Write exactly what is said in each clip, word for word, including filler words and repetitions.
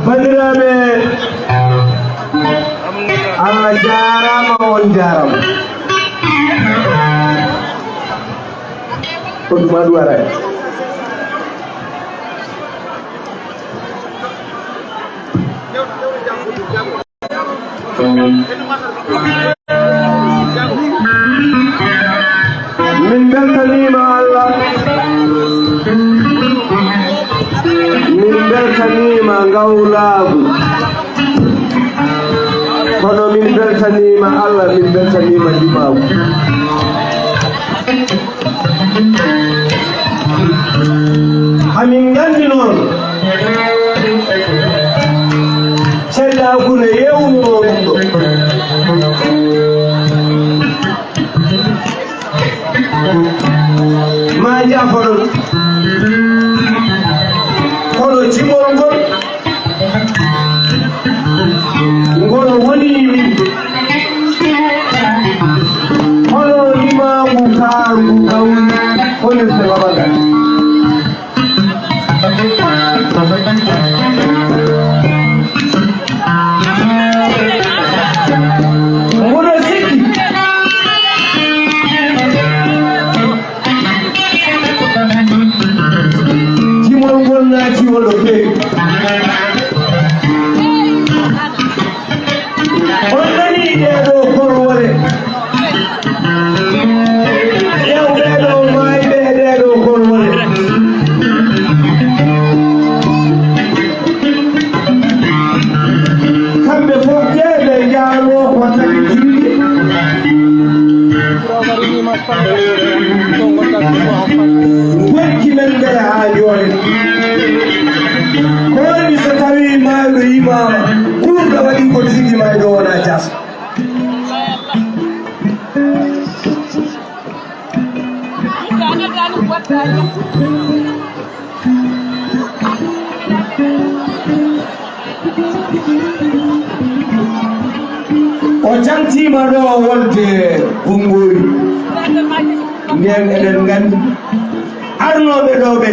Banndiraaɓe, Allah jaaraama, on jaaraama. Ko ɗum adwara. Min beltaniima Allah. Min beltaniima Ngawlaagu. Kono min beltaniima Allah, min beltaniima Limaagu. Amin nganndi noon, cellaagu ne yewnoo ɗum ɗo. Ma jaafoɗon, kono jimol ngol, ngol woni min. Hono Limaagu Kaangu Gawri, hono Selabagal. Mboɗo sikki jimol ngol naati o no feewi. On nanii ɗee ɗoo korwole? Ƴeew ɓee ɗoo maayɓe e ɗee ɗoo korwole. Kamɓe fof de ɓe njaarnoo ko tabitinde. Gojji men mbele haa jooni. Ko woni so tawii maayɗo yimaama, kuurɗo waɗi ko tigi maayɗo wona jas. O jantiima ɗo wolde Bunngoori. Ndeen eɗen nganndi arnooɓe ɗo ɓe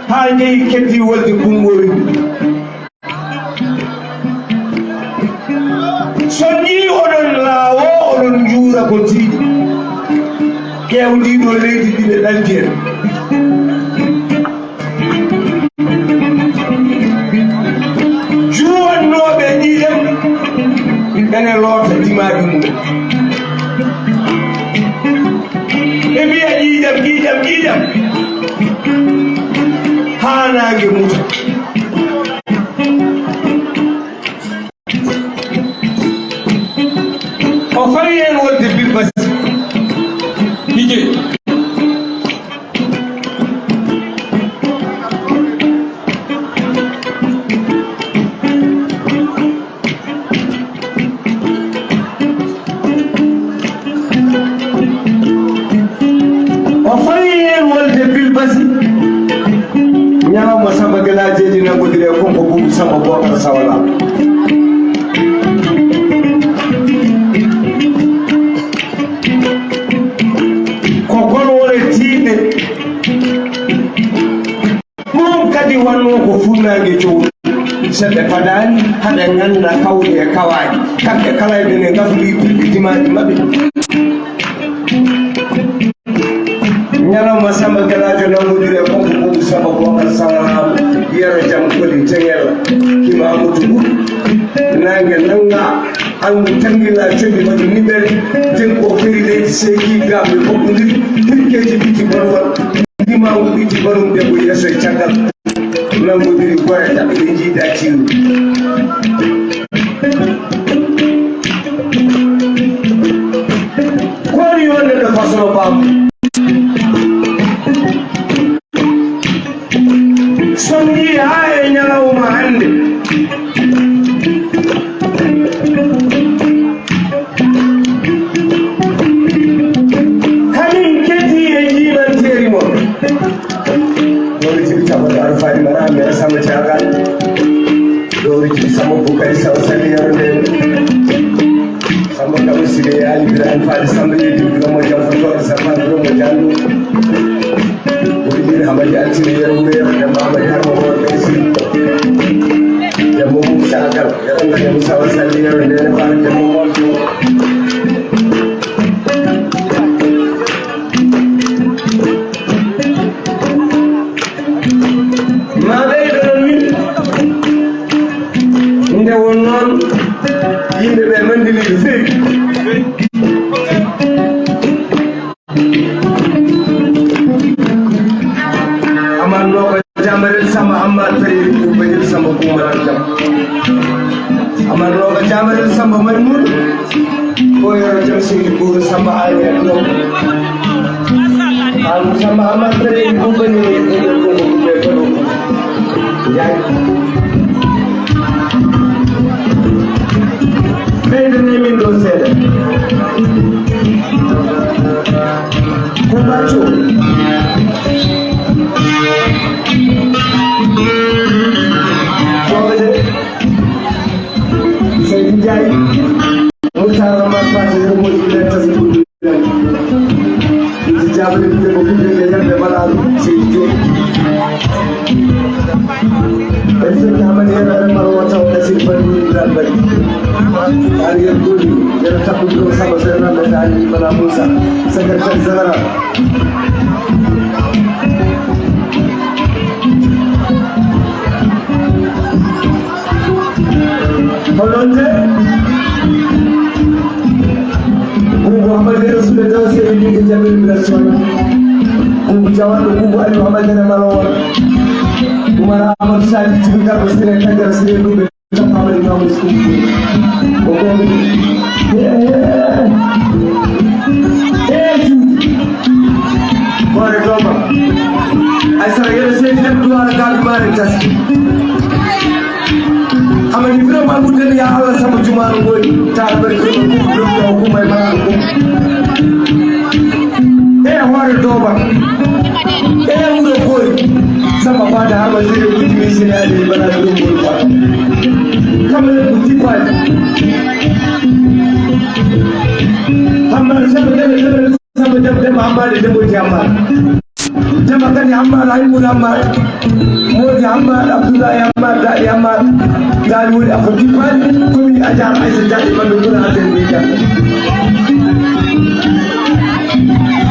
haa njehi keddi wolde Bunngoori. So nii oɗon laawo, oɗon njuura ko tiiɗi. Ƴeew ndii ɗoo leydi ndi ɓe ɗaldi en. Juwannooɓe ƴiiƴam ene loota dimaaji mum. Ɓe mbiya ƴiiƴam, ƴiiƴam, ƴiiƴam. Haa naange muta. O fawi heen wonde Bilbasi. Hije. O fawi heen wolde Bilbasi. Ñalawma Samba Gelaajeeji nanngodiri e Kumpa Buubu Samba Bookara Sawalaa. Ko golwole tiiɗnde. Ɗum kadi wonnoo ko funnaange cowɗo. So ɓe padaani, haɗa ngannda kawle e kawaaji. Kamɓe kala eɓe ne ngaflii pirɗi dimaaji maɓɓe. Ñalawma Samba Gelaajo nanngondiri e Kumpa Buubu Samba Bookara Sawalaa, Yero Jam Koli Teŋel, Hima Amadou Ɓur. Naange nannga, anngu tanngila, condi waɗi niɓɓere. Tenko feri leydi, seeki, gaaɓe fof ndiri, hirkeeji ɓitti balwal. Ndima o ɓitti barum debbo yeeso e caggal. Nanngodiri gore taɓɓe ɓe njiida ciiru. Ko woni wonde ɗo façon baamu? Songi haa e ñalawma hannde. Hamin keddi e jiimanteeri mon. Ɗowri jibi Samba Daaro Faari Mara, Mera Samba Caagal. Ɗowri jibi Samba Bukari Samba Sali Yaro Nden. Samba Kaba Sile, Ali Birahim Faali Samba Yedi, Biromo Jam Fotoore, Samba Biromo Jallo. Woni Hamadi Altine Yero Wuro Yero, Demba Hamadi Harma Wuro Besi. Yero, yero, yero, sawa salli, yero, ndene, fara, ndene, mo, mo. Ma ɓeydoron min. Nde won noon, yimɓe ɓe nandini ko feewi. Amar Noko Jambarel Samba Amar Fereri Kubanil Samba Kumaran Jam. Amar Noko Jambarel Samba Maymun. Koyoro Jam Seydi Buuru Samba Aliya Noko. An Samba Amar Fereri Kubanil Kubanil Kubanil Kubanil. Yaay. Ɓeydane min ɗo seeɗa. Ko Bacco. Fofde. Seydi Njaay. Moutar Amar Faty Yero Moƴƴi Letta Seydi. Ɓe jaabani ɓe debbo ɓiɓɓe ɓe yande mbaɗa ɗum seydi Diop. En fenni Amady Yero Yero Maro wata wata seydi Fadi Wuli Bilal Bari. Ari yen goli yero takko duro sama sere nan ɓe dani bala Moussa. Secrétaire général. Hollonde. Kuubu Hammadere Sule Daw Seydi Binta Jamil Bira Soy. Kuubu Jawanɗo Kuubu Aliou Hammadere Malowol. Umar Amadou Sadi Jibi Garba Sire Kajara Sire Ɗumɓe Tap Hamadi Mamadou Sukuru. Ko Kuubu. Eeju. Hoore Dooma. Ay sara yere Seydi Dem Duwaara Gaabi Maare Tasi. Amadi Birama Abdou Kane ya Allah sama jumaaro ngoni. Taal bari ko ko ko ko may mala ko. E hoore Dooma. E wuro boy. Sama fada hama sire ko mi sire ade bana dum ko. Kamale ko tipal. Amma sama debe debe Samba Deme, Deme Ammaade, Deme Woni Ammaade. Deme kadi Ammaade, Haymuna Ammaade. Moodi Ammaade, Abdullahi Ammaade, Daali Ammaade. Daali woni Afo Dippaani, commune Adiar Aïssa Diagne, Ɓanndu Gura Aden Wiyda.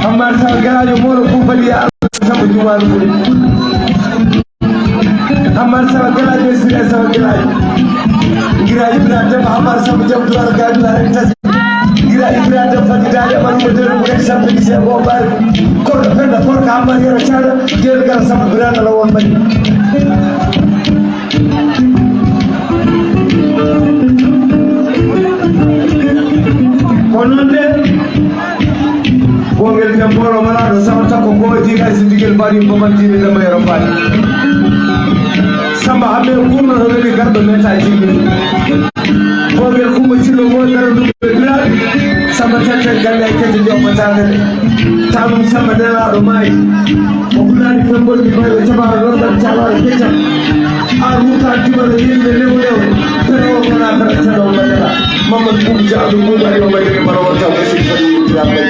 Ammaade Sall Garaajo, Mawɗo Kuufali, ya Allah, Samba Jumaanu Kuli. Amar sama galaji, sira sama galaji. Gira Ibra Dem, Amar sama jam duwar gadu na tas. Gira Ibra Dem fadi dali, Amar Ibra Dem bukan sampai di saya bawa bar. Kor penda kor ka Amar yara chana, dia gara sama berana lawan mani. Kono de Bongel Demboro mala ɗo sama takko ko jiga si digel bari ko man jiga da mai rabani. Samba habe kunno no reli gardo meta jiga. Bongel kuma silo mo daro ɗum ɓe biraɗi. Samba tenten galle e kete joɓa tagane. Tanum samba nelaɗo maayi. O ɓurani fen bonni mayɓe cabaɗo lorɗan cabaɗo keccal. Ar wuta dimano yimɓe lew lew. Pero wona fere tano madara. Mamman Boubou Diallo Boubou Aliou Mbaye Mara wonta ko sik fadi Ibrahima.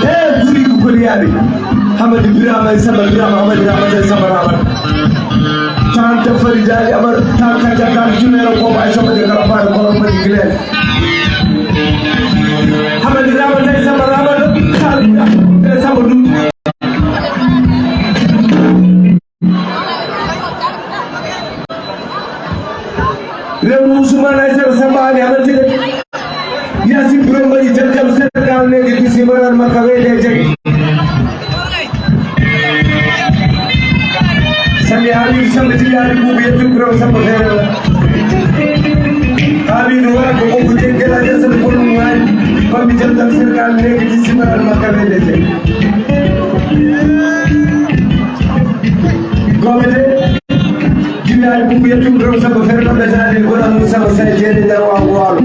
He guri ko koliyaɓe. Hamadi Birama e Samba Birama Hamadi Ramata e Samba Ramata. Tan tefari dali amar tan kanja tan junero ko ay Samba de Karafare ko Hamadi Glen. Hamadi Ramata e Samba Ramata kala e Samba Dum. Rewru Ousmane Aïssata Samba Ali Hamadi de. Yacine Birame Mbagnick Dialkam Sénégal negi bisi marar makka wede jeg. Sami Hamidou Samba Jibi Ali Boubou Yettu Birame Samba Ferela. Hamidou wara ko Boubou de gela de Samba Boubou Ngani. Bambi Dialkam Sénégal negi bisi marar makka wede jeg. Gomede. Jinnaari Boubou Yettu Birame Samba Ferela ɓe zaade gona Moussa Samba Seye jeede nder waago waalo.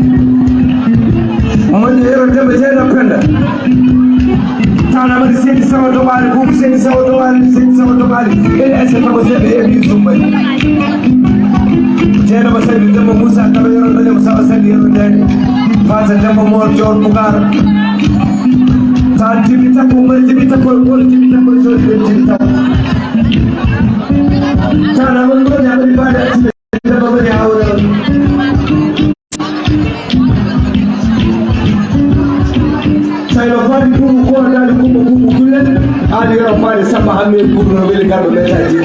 Moƴƴo yero Demba Jeena Penda. Tana mari Seydi Sawa Doɓaali Boubou Seydi Sawa Doɓaali Seydi Sawa Doɓaali. Ene ese tabo seeɗa yeeɓi Zumbay. Jeena ba Seydi Demba Moussa Kaba yero Daniel Sawa Seydi yero Ndeni. Fata Demba Mor Dior Bougar. Tan jibi takko, mari jibi takko, wala jibi takko, so jibi takko. Tana mon ɗo ñaɓa ɗi mbaɗa accident, ɗi mbaɗa awre on. Ɓurno weli garɗo metaji.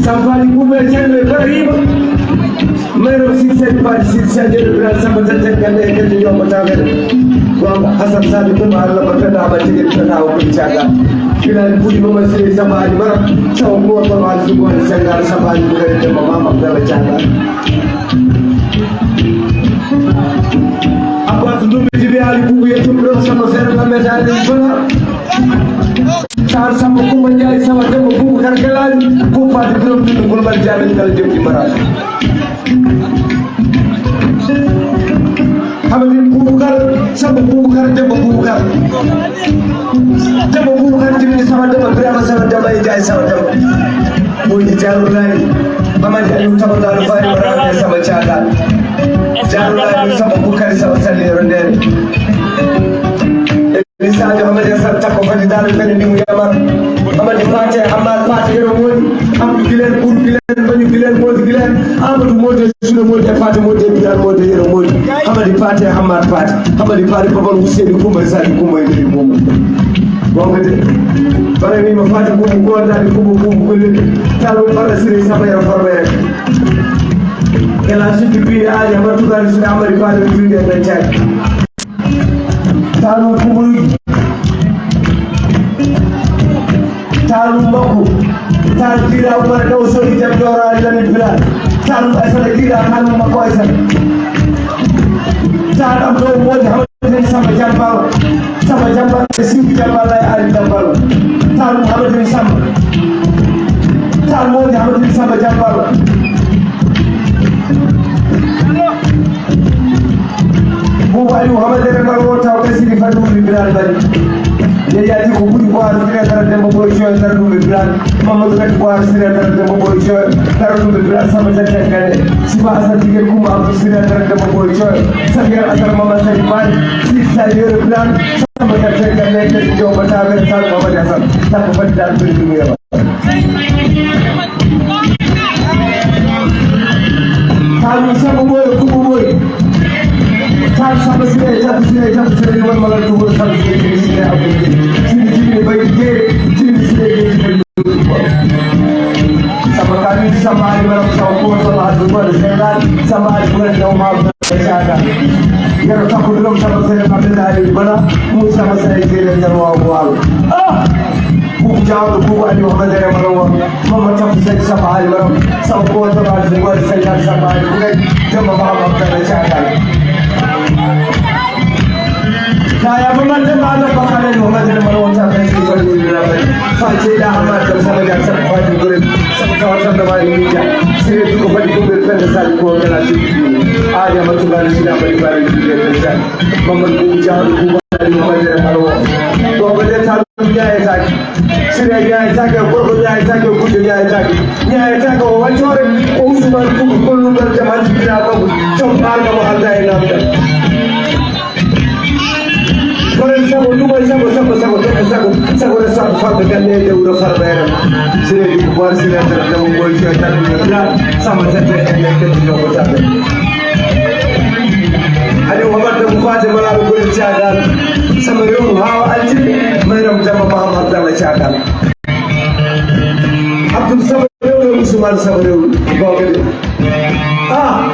Samfani Kumba e Ceerno Ibrahima. Mayro Sir Seydi Badi Sir Seydi Ibrahima Samba Tete Kande e Kande Jomo Tawere. Wamba Hasan Sadi Kumba Allah ko penda ba tigi penda o ko caga. Filani budi mama sey Samba Ali Mara. Saw ko ko ma su ko caga Samba Ali ko de mama mama bela caga. Abbas Ndumbe Jibi Ali Bubu e Tumdo Samba Seydi Lambe Tare Bala. Taar Samba Kumba Njaay Samba Demba Bubakar Gelaali Kumba di Birom Bindu Kulubali Jaamin Kala Demba Maraji. Hamadi Bubakar Samba Bubakar Demba Bubakar. Demba Bubakar Jimini Samba Demba Birama Samba Demba e Njaay Samba Demba. Moƴƴi Jaaru Laay. Mamadi Aliou Samba Daaro Faari Waraɓe Samba Caagal. Jaaru Laay Samba Bukari Samba Salli Yoro Ndere. Sadio Hamadi Hassane Takko Fadi Daaro Fadi Ndimu Yamar. Hamadi Pate Hamad Pate Yero Modi. Abdou Gilen Kour Gilen Bañu Gilen Modi Gilen. Amadou Modi Suno Modi Pate Modi Bilal Modi Yero Modi. Hamadi Pate Hamad Pate. Hamadi Pate Babal Hussein Kumba Sadi Kumba Yero Modi. Wonde bare mi ma Fati Kumba Gonda Kumba Kumba Kumba. Talo bara sire saba yero farbe. Kela suti bi ali amatuka sina amari Pate Junior Benchari. Taanum Kumburuuji. Taanum makko. Taan Kiira Umar Ndaw Sori Jam Jooraani Lamin Bilaal. Taanum Aysata Kiira, taanum makko Aysata. Taan am ɗo moodi Hamadin Samba Jambal. Samba Jambal e Siwdi Jambal e Aali Jambal. Taanum Hamadin Samba. Taan moodi Hamadin Samba Jambal. Buuba Aliou Hamadere Mbar o taw ɓe sigi fadi wuli Birane Bari. Yeeyati ko ɓuri ko ar sire dara Demba Boy Coy dara ɗum e Birane. Mamadou Kati ko ar sire dara Demba Boy Coy dara ɗum e Birane Samba Tete Kane. Siba Assane Tigue Kumba Abdou sire dara Demba Boy Coy. Sabiar Assane Mama Sari Bari. Sidi Sari Yoro Birane. Samba Tete Kane Kati Joba Tabe Tan Mamadi Assane. Tan ko fadi dal ɓe ɗum yaba. Taanum Samba Boy, Kumba Boy. Taan Samba Sire, Samba Sire, Samba Sire, won malal ɗum won Samba Sire, Sire, Sire, Abdou Sire. Sire, Sire, Baye Gueye, Sire, Sire, Sire, Samba Kamin, Samba Ali Maram, Samba Koto, Samba Abdou Koto, Samba Ali Koto, Samba Abdou Koto, Samba Abdou Koto, Samba Abdou Koto. Yero takko ɗum Samba Sere Abdoulaye Bala, Moussa Samba Sere Sere Sere Wawa Wawa. Ah! Bubu Jawɗo, Bubu Aliou Hamadere Marawa, Mama Tabu Sere Samba Ali Marawa, Samba Koto Ba Sere Wali Sere Samba Ali Kuɗe, Demba Ba Abdallah Cakal. Kaya Mama Demba Abdallah Bakale Hamadere Marawa Tabu Sere Wali Sere Samba Jam Samba Fadi Gure, Samba Samba Samba Wali Ninja, Sere Duko Fadi Gure Penda Sali Ko Gala Sidi, Aya Matugana Sina Bali Bali Gure Penda Sali. Mamadou Boubou Diallo, Boubou Aliou Badara Alwa. Bobo de tan ñaayetaake. Sire ñaayetaake, gorko ñaayetaake, gudde ñaayetaake. Ñaayetaake o wañcoore, ko Ousmane Boubou, gollungal jam, hanti bira makko, jom barka mo alda e namdal. Kono sago, ɗum e sago, sago, sago, sago, sago, sago, sago, sago, galle e wuro Farba en. Sire Boubou Boar, sire tan, dama boy, sire tan, samba tete, e nder tete, jogo tan. Aliou Omar Dabo Fate Malaɓe Golle Caagal, Samba Rewru Hawa Altine, Mayram Damba Maham Abdallah Caagal. Abdoul Samba Rewru Ousmane Samba Rewru, Gogel. Ah,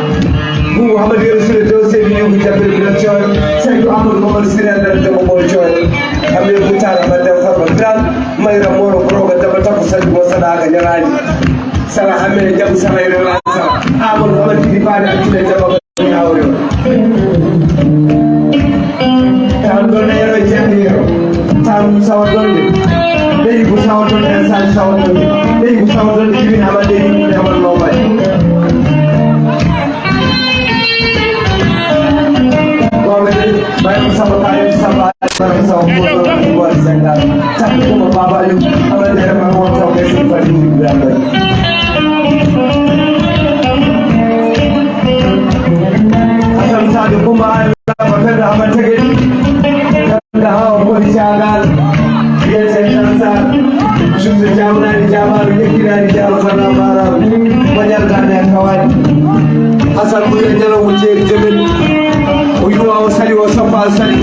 Bou Hamadi Rasoul Dow Seydi Youkou Jabbere Bilal Coy, Seydou Amadou Mamadou Siré Ndar Dabo Boy Coy, Amir Boutara Badda Farba Bilal, Mayram Moro Koroga Daba Taku Sadi Mo Sadaga Ñalaani. Sara Hamere Jabu Sara Ira Lasa, Amadou Hamadi Difade Altine Daba. Tan ɗon e yero e jande yero. Tan sawa ɗonde. Ɓeyi ko sawa ɗonde, en sali sawa ɗonde. Ɓeyi ko sawa ɗonde, kibin haɓa ɗe yimɓe haɓa no mbaɗi. Ɓawɓe ɓay ko saba kaɗen saba. Sawa ko ɗon ko waɗi Senegal. Tan ko Baba Aliou. Haɓa ɗe haɓa wonta ko e sini faɗi ɗum. Asan Sadio Kumba Aliou Abba Penda Abba Tege. Penda Hawa Koli Cagal. Yese Sansar. Suuso Jamnaani Jamaanu Yekkinaani Jama Fana Mararu. Moƴal Dane Kawani. Hasan Ɓure Ñalawo Jeeri Jebel. O yuwa o sali o soppa o sali.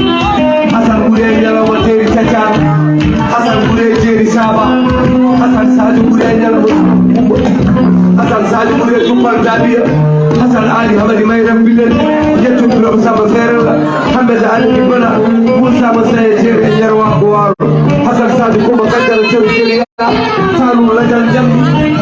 Hasan Ɓure Ñalawo Jeeri Caca. Hasan Ɓure Saba, Hasan Sadio Bouré Ɲal Kumba, Hasan Sadio Bouré Tumbal Dabiya, Hasan Ali Hamadi Mayram Bilel, Yetu Birom Samba Ferela, Hamza Ali Ibana, Musa Masaya Jere Yarwa Buwaro, Hasan Sadio Kumba Kajal Ceri Ceri, Sanu Lajal Jambi,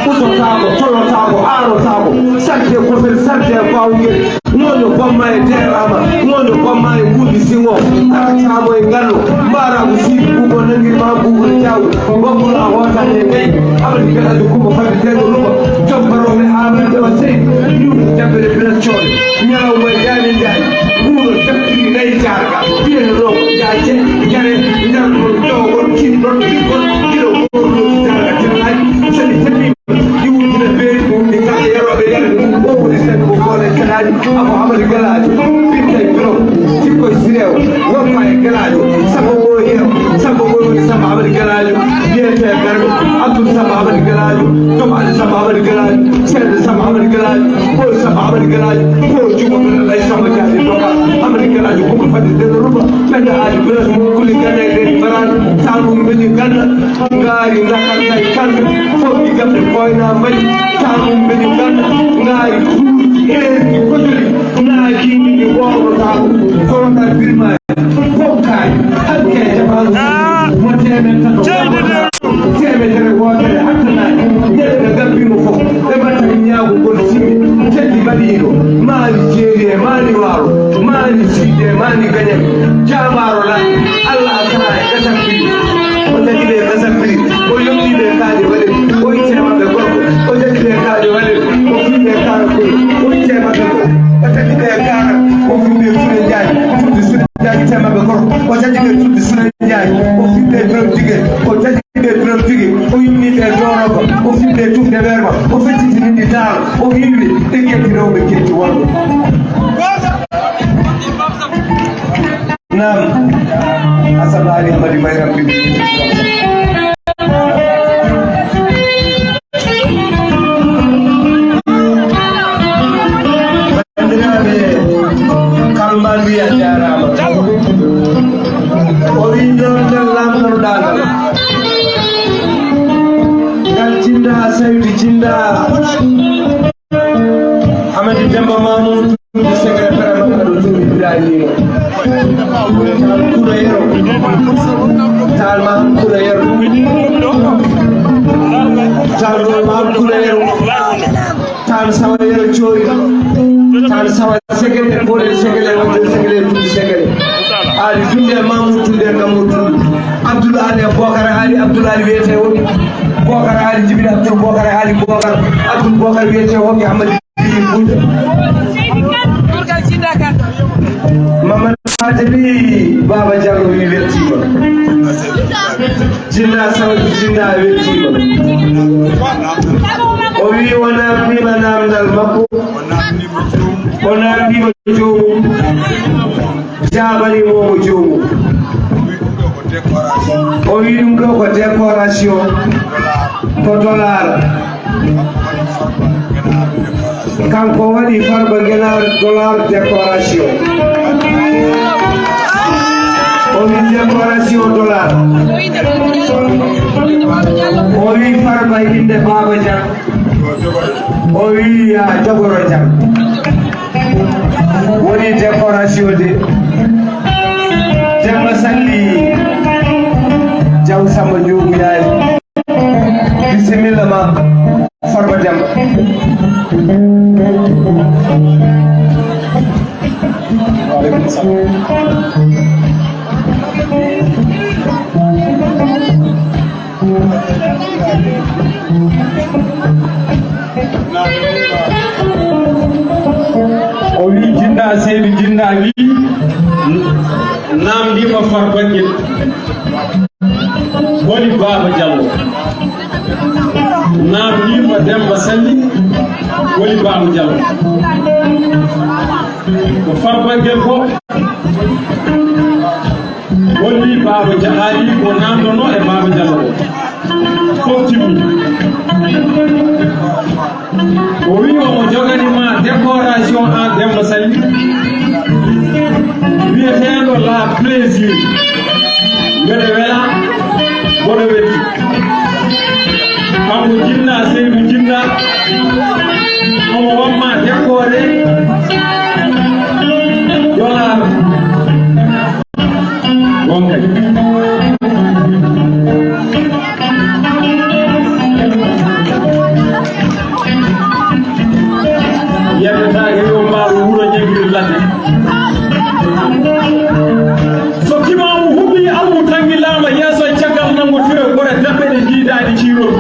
Uso Sabo, Tolo Sabo, Aro Sabo, Sante Kofel, Sante Bawuye, Ŋoño bamma e deeraama, ŋoño bamma e nguundi siŋo, arataamo e nganno, mbaaraagu siidi buubo nannirma buubo jaaw, waggula a hootaade e ngayi, abadi belaajo kumba fadde teeŋo luba, jom barooɓe aaɓe ndewa sey, niwno jabbere bilas coole, ñalawma e jaani jaani, nguuno jaftiri ngayi jaarga, biyete ɗo ko jaace, jare, njarɗon, ƴoogol, kiɗɗon, ɗiggol, kiɗo, gorɗo, jaarga, tellaaji, sani temmima. Iwude beeri ɗi kala yarooɓe yare ɗum ɓowde sen ko gole kalaji abo hamadi galaji. Pittay biro sikkoy sirew woppa e galajo. Sabo ɓoyero sabo ɓoyoni sabo hamadi galajo. Biyete garɗo abdul sabo hamadi galajo. Domaɗo sabo hamadi galajo. Seeɗa sabo hamadi galajo. Ɓoy sabo hamadi galajo. Ko jugo ɗo lay sabo jaɓi doka hamadi galajo. Koko fadde deno ruba ɓenda aji biro kuli gane gani mbaran. Sabo mbeji ganda. Ngaari Ndakar kay kamɓe fof ɗi gamɓe koyna mbaɗi taamum mbeɗi nganda ngaari tuuji eerti kojoli naakiiji ɗi ɓoownotaako kono ngar birmaaji fof kaari hakke e jamaanu mo teemen tato teemedere wootere hattanaaki neɗɗo gabbimo fof ɓe mbatta e ñaagugol simmi teddi mbaɗiino maari jeeri e maari waalo maari siide e maari gañal jaamaaro laaj Allah a saraa e gasam O jaggi ɓe gasambiri, o yonti ɓe kaaƴe waɗe, o itte maɓɓe gorko, o jaggi ɓe kaaƴe waɗe, o fi ɓe kaara koy, o itte maɓɓe gorko, o jaggi ɓe kaara, o fi ɓe sure jaaji, tudde sure jaaji itte maɓɓe gorko, o jaggi ɓe tudde sure jaaji, o fi ɓe dron jigéen, o jaggi ɓe dron jigéen, o yumni ɓe doroba, o fi ɓe tumde werma, o feccitini ɗi taaro, o yiwi ɗe ketti rewɓe ketti worɓe. Naam, Asan Ali Amadi Bayram bi. Banndiraaɓe, Kalmbaal wiya jaaraama. O wiyi ɗoon tan laamnoɗaa ngal. Ngal jinnda, Saydu jinnda. Amadi Demba Mamoudou Touré, secrétaire makko ɗo Touré Ibrahima. Taal Kura Yero. Taal Maam Kura Yero. Taal Maam Kura Yero. Taal Sawa Yero Coori. Taal Sawa Segele, Boole Segele, Wonde Segele, Tundi Segele. Ali Tunde Mamoudou Tunde Gammo Tunde. Abdoul Ali Bokar Ali, Abdoul Ali wiyete woni. Bokar Ali Jibril Abdoul Bokar Ali Bokar. Abdoul Bokar wiyete woni Amadou. Mamadou Fadeli Baba Diallo wi weltima. Jinna Sawdi Jinna weltima. O wi o namdima namdal makko. O namdima joomum. Jaabani mo mo joomum. O wi ɗum ɗo ko décoration. Ko dollar. Kanko waɗi Farba Ngenaar dollar décoration. O wi décoration dollar. O wi Farba innde Baba Dia. O wi ya jogoro jam. Woni décoration de. Demba Salli. Jaw Samba Joogu Yaali. Bisimilla ma, Farba Demba. Waaleykum salam. O wi jinna seydi jinna wi namdima Farba Ngel. Woni Baba Diallo. Naamndiima Demba Salli. Woni Baba Diallo. Ko Farba Ngel ko. Woni Baba Dia-, haali ko naamndono e Baba Diallo ko. Fof timmi. O wi omo jogani ma décoration an Demba Salli. Wiyeteeɗo la plaisir. Mbeɗa wela, mboɗo welti. Jinna, Seydu Jinna, omo wamma Tekkoore, Jolaar. Gonkay. Yeddetaake yo mbaalu wuro ñagiri ladde. So timaamu huɓɓi, almu tanngilaama yeeso e caggal nanngotire gore daɓɓe ɗe njiidaani ciirol.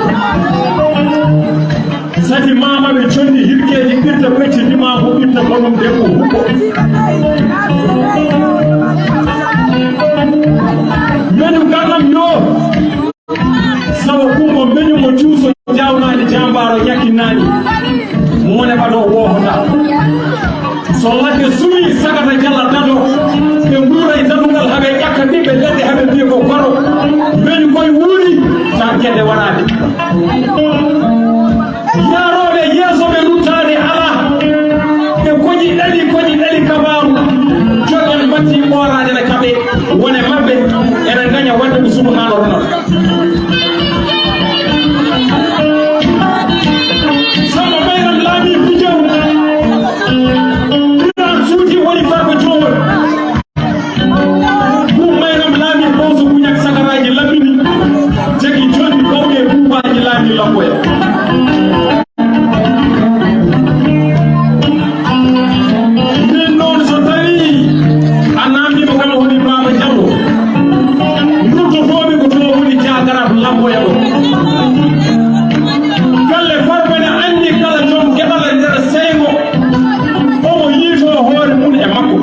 Sati maama ɓe conndi hirkeeji ɓirta pecci ndima huɓɓirta banum debbo huɓɓo. Menu ganam yo. Sawa kumba menu mo cuuso jawnaani jambaaro ñakkinnaani. Mone ɓaɗo wohota. So ladde suwi sagata jalla dado. Ɓe nguura e dadugal haɓe ƴakka ɓiɓɓe leɗɗe haɓe mbiya ko goro. Menu koye wuuri tan kede waraade. Yaarooɓe yeeso ɓe ruttaade alaa. Ɓe koƴi ɗali, koƴi ɗali kabaaru. Joɗɗen mbatti ɓooraade ne kaɓe. Wone maɓɓe ene ngaña waɗde ko subhaana rona. Samba Bayram laami Bujaw. Ɓiran suuti woni farko joowol. Buubayram laami Booso Guñak sagaraaji lammini, jagi jolɗi bawɗe e buubaaji laami Lamboya. Min noon so tawii a naamniima kam woni Baaba Jallo, ruttotoomi ko to woni jaagaraaɓe Lamboya ɗo. Galle Farba ne anndi kala joom geɗal e nder seyngo, omo yiitoo hoore mum e makko.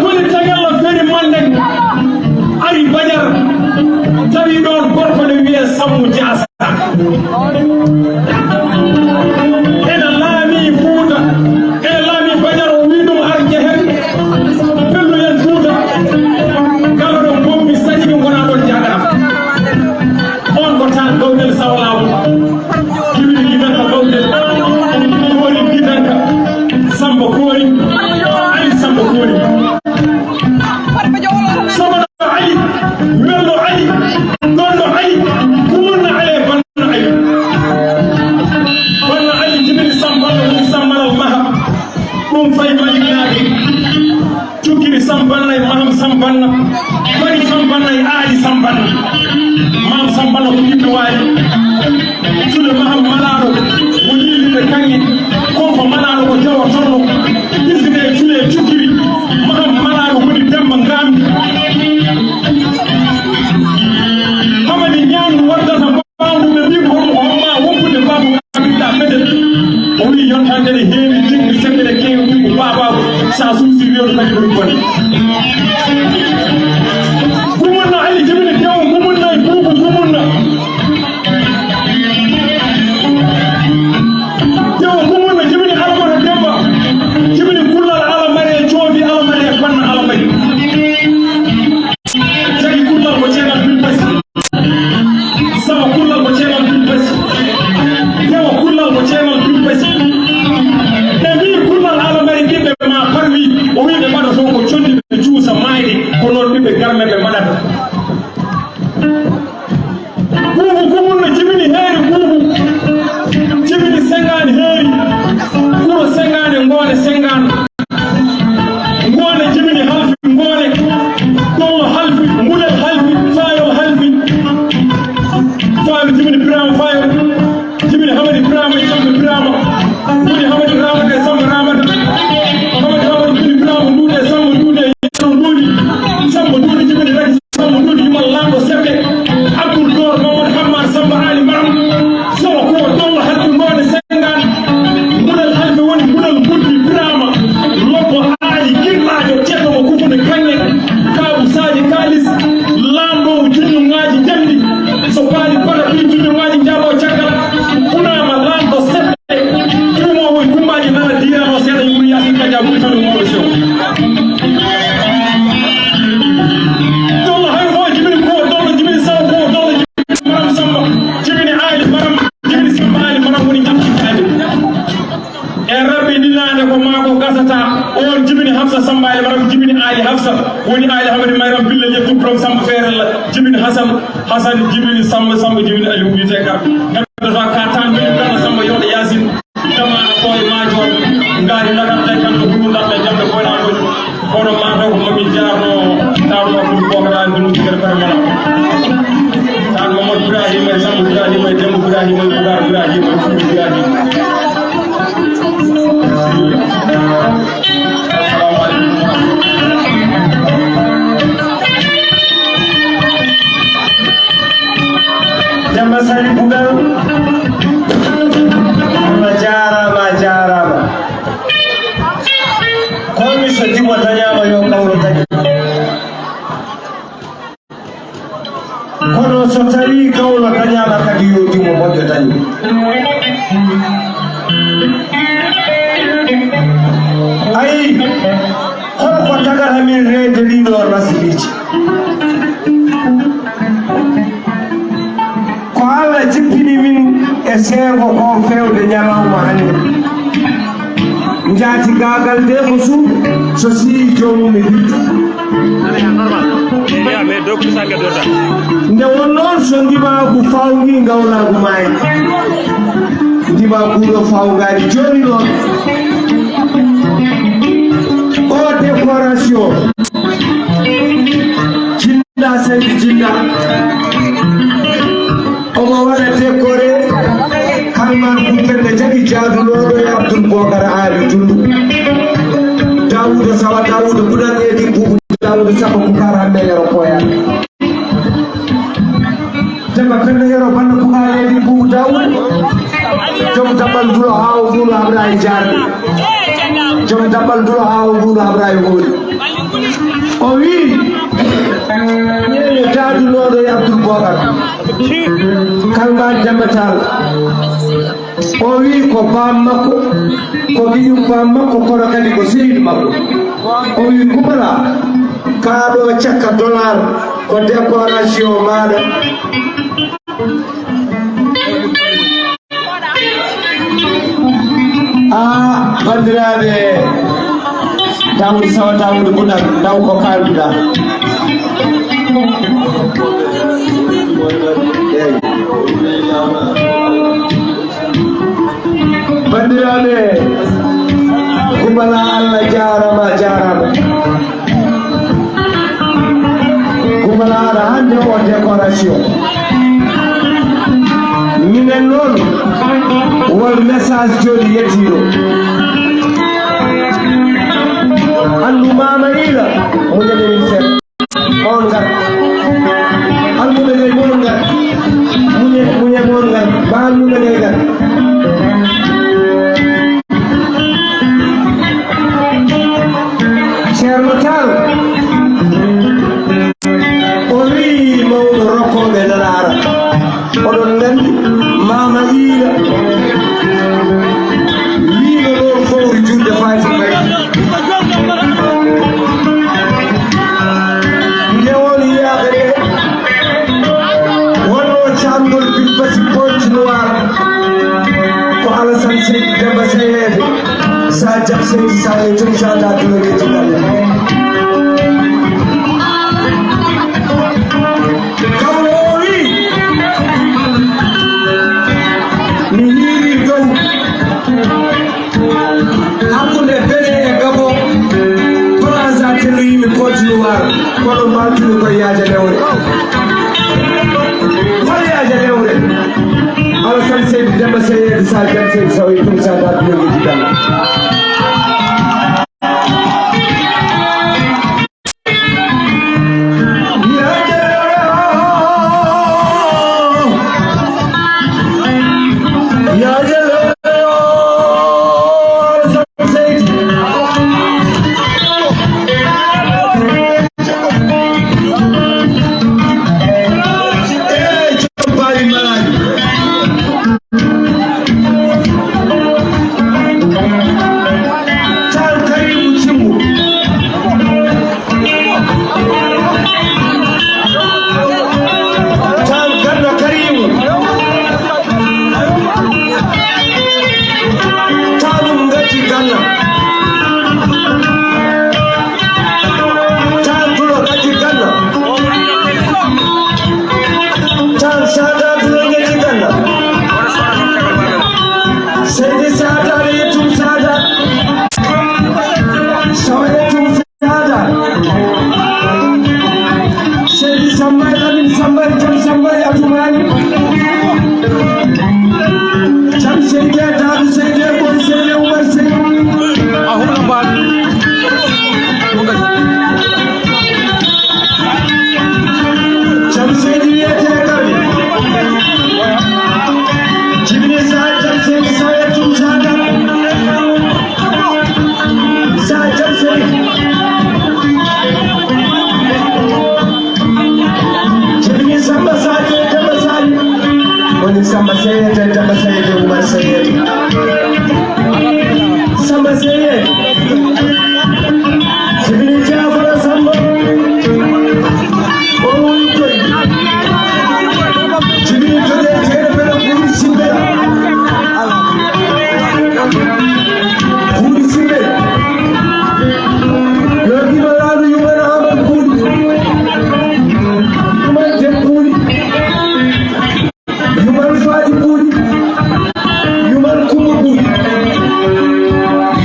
Koni tagal no feeri mande ari Bajar, tawi ɗoon gorko ne wiyee Sammu Jaasa. Ena laami Fuuta, ena laami Bajar, o wii ɗum ar jehen, pellu en Fuuta. Kala ɗo mbombi sañi ɓe ngona ɗoon jagara. On ko tan gawdel sawlaamu. Jibini Gidanka Bawdel, Koori Gidanka, Samba Koori, Ali Samba Koori. Somoɗo Ali, welɗo Ali, gonɗo Ali, kumunna Ali, banno Ali. Banno Ali jibini Samba, woni Samba Maha. Ɗum fayi Malik Naɓe. Cukkiri Sambanna e Maham Sambanna, Fari Sambanna e Aali Sambanna. Maham Sambanna ko ɓiɗɗo waali. Sule Maham Malaaɗo woni yillude kaŋŋe. Konko Malaaɗo ko jawo tollo. Biside e Sule e Cukkiri. Maham Malaaɗo woni Demba Ngaambi. Hamadi Ñaandu waddata. Ɓaawo ɗum ɓe mbii ko homma woppude baabu ka ɓiɗɗa fedel. O wii yontaade ne heewi, jiɗmi semmbere keewi ɗum ko baabaagu. Sa suusi wiyoto kadi ɗum bone. Kumunna Ali jibini dewo kumunna e buubu kumunna. Dewo kumunna jibini alamata demba. Jibini kullal alamari e coofi alamari e panna alamari. Jagi kullal ko ceenal bin pasi. Sawa kullal ko ceenal bin pasi. Dewa kullal ko ceenal bin pasi. Ɓe mbii kullal alamari ɓiɓɓe ma parwi. O wii ɓe mbaɗa fof ko condi ɓe cuusa maayde. Ko noon ɓiɓɓe garme ɓe mbaɗata. Buubu kumunna jibini heeri buubu. Jibini sengaani heeri. Kuro sengaani ngoone sengaani. Ngoone jibini halfi ngoone. Ɗollo halfi, mbulel halfi, faayol halfi. Faayol jibini Birama faayol. Jibini Hamadi Birama e Samba Birama. Woni Hamadi Ramata e Samba Ramata. Hamadi Hamadi jibini Birama nduuɗe e Samba nduuɗe e Samba nduuɗi. Samba nduuɗi jibini rek. Samba Duudu Yumal Laamɗo Serde, Abdul Door Mamadu Hammar Samba Ali Maram, Soro ko Dollo Hakku Ngoone Sengaan, Munal Halɓe woni Munal Mbuddi Biraama, Lobbo Aali Girlaajo, Ceerno mo Kufunde Kaŋŋe, Kaabu Saaji Kaalis, Laamɗo mo Junñungaaji Njamndi, so paali bana ɓii Junñungaaji njaaboo caggal, Kunaama Laamɗo Serde. Ɗum o woy kumbaaji nana diyaano seeɗa yumri yaasi kaja wultano mawɗo sew. Dollo hay fo jibini ko, dollo jibini saw ko, dollo jibini maram samba, jibini aali maram, jibini samba aali maram woni jam jibini aali. E rabbi ɗinaande ko maa ko gasata, on jibini Hafsa Samba Ali Maram jibini Ali Hafsa, woni Ali Hamadi Mayram Bille, ƴettu Borom Samba Feerella, jibini Hasan, Hasan jibini Samba, Samba jibini Ali Wuli Tekar. Heddotoo ka tan mbiɗo kala Samba Yooɗo Yaasin, Damaana Ɓooy Maajoor, ngaari Nagar tawi kamɓe Guru Ndar ɓe jamɓe Boyna Mboy. Kono maa taw ko Mami Jaarno, Taarno Abdul Bokara, Guru Tigar Karamala. Tan Mamadou Ibrahima e Samba Ibrahima e Demba Ibrahima e Bugar Ibrahima e Fuuta Ibrahima. Demba Sali Bugal, a jaaraama, a jaaraama. Komi so dimo dañaama yo kawro dañe. Kono so tawi gawlo dañaama kadi yo dimo moƴƴo dañe. Ayi, hol ko tagata min reende ɗiɗo rasibiiji? Ko Allah jippini min e seego ko feewde ñalawma hannde. Njaati gaagal de ko suuɗ, so sii joomum e biddu. Nde won noon so ndimaagu fawngi ngawlaagu maayi. Ndimaagu ɗo fawngaani jooni noon. O décoration. Jinda Seydi Jinda. Omo waɗa décoré Kalmar Kumpel ne jaɓi jaadunooɗo e Abdul Bokar Aali Dundu. Daawuda Sawa, Daawuda Budan Eedi Bubu, Daawuda Samba Bukar Hambe Yero Koya. Demba Penda Yero Banda Bukar Eedi Bubu Daawuda. Joom daɓɓal dulo haa o guulo Abra e Jaarde. Joom daɓɓal dulo haa o guulo Abra e Hooli. O wii, ƴeewe daadunooɗo e Abdul Bokar. Kalmar Demba Tall. O wii ko baam makko, ko ɓiyum baam makko, kono kadi ko sehil makko. O wii, Kubala, kaa ɗo cakka dollar ko décoration maaɗa. Ah, banndiraaɓe, Daawuda Sawa, Daawuda Bunal, ndaw ko kaalduɗaa. Eey. Banndiraaɓe, Kubala, Allah jaaraama, jaaraama. Kubala aɗa hannde o décoration. Minen noon, won message jooɗi yettiiɗo. Anndu Maama Iila, muñani min seeɗa. On ngar. Almuɓe gay, mon ngar. Muñe, muñe, mon ngar. Ba almuɓe gay ngar. Ceerno Tall, o wi'i mawɗo rokkooɓe nanaara. Oɗon nganndi Maama Iila wi'no ɗoon fowru juulde Faati Mbay. Nde won yaade nde, wonno caangol Bilbasi Pointe Noire, ko Alassane Seydi Demba Seyeede, sa jam seydi sa e jom sa da dula ngeji dale. Kawle o wi, mi hiiri dow. Hakkunde Benin e Gabon, Faransa telloyimi Côte d'Ivoire, kono mbaltumi koye yaaja lewre. Hol yaaja lewre? Alassane Seydi Demba Seyeede Sall, Jam Seydi Sow e Tumsa Ba Biyogi Didal. Samba Seye, Samba Seye, Umar Seye. Samba Seye. Jibril Jafara Samba. O woni koy. Jibril Jode Jere Bela Buri Simbe. Buri Simbe. Yo Ibrahim Yumar Ahmad Buri. Yumar Jeb Buri. Yuman Faati Buuɗi, Yuman Kumba Buuɗi,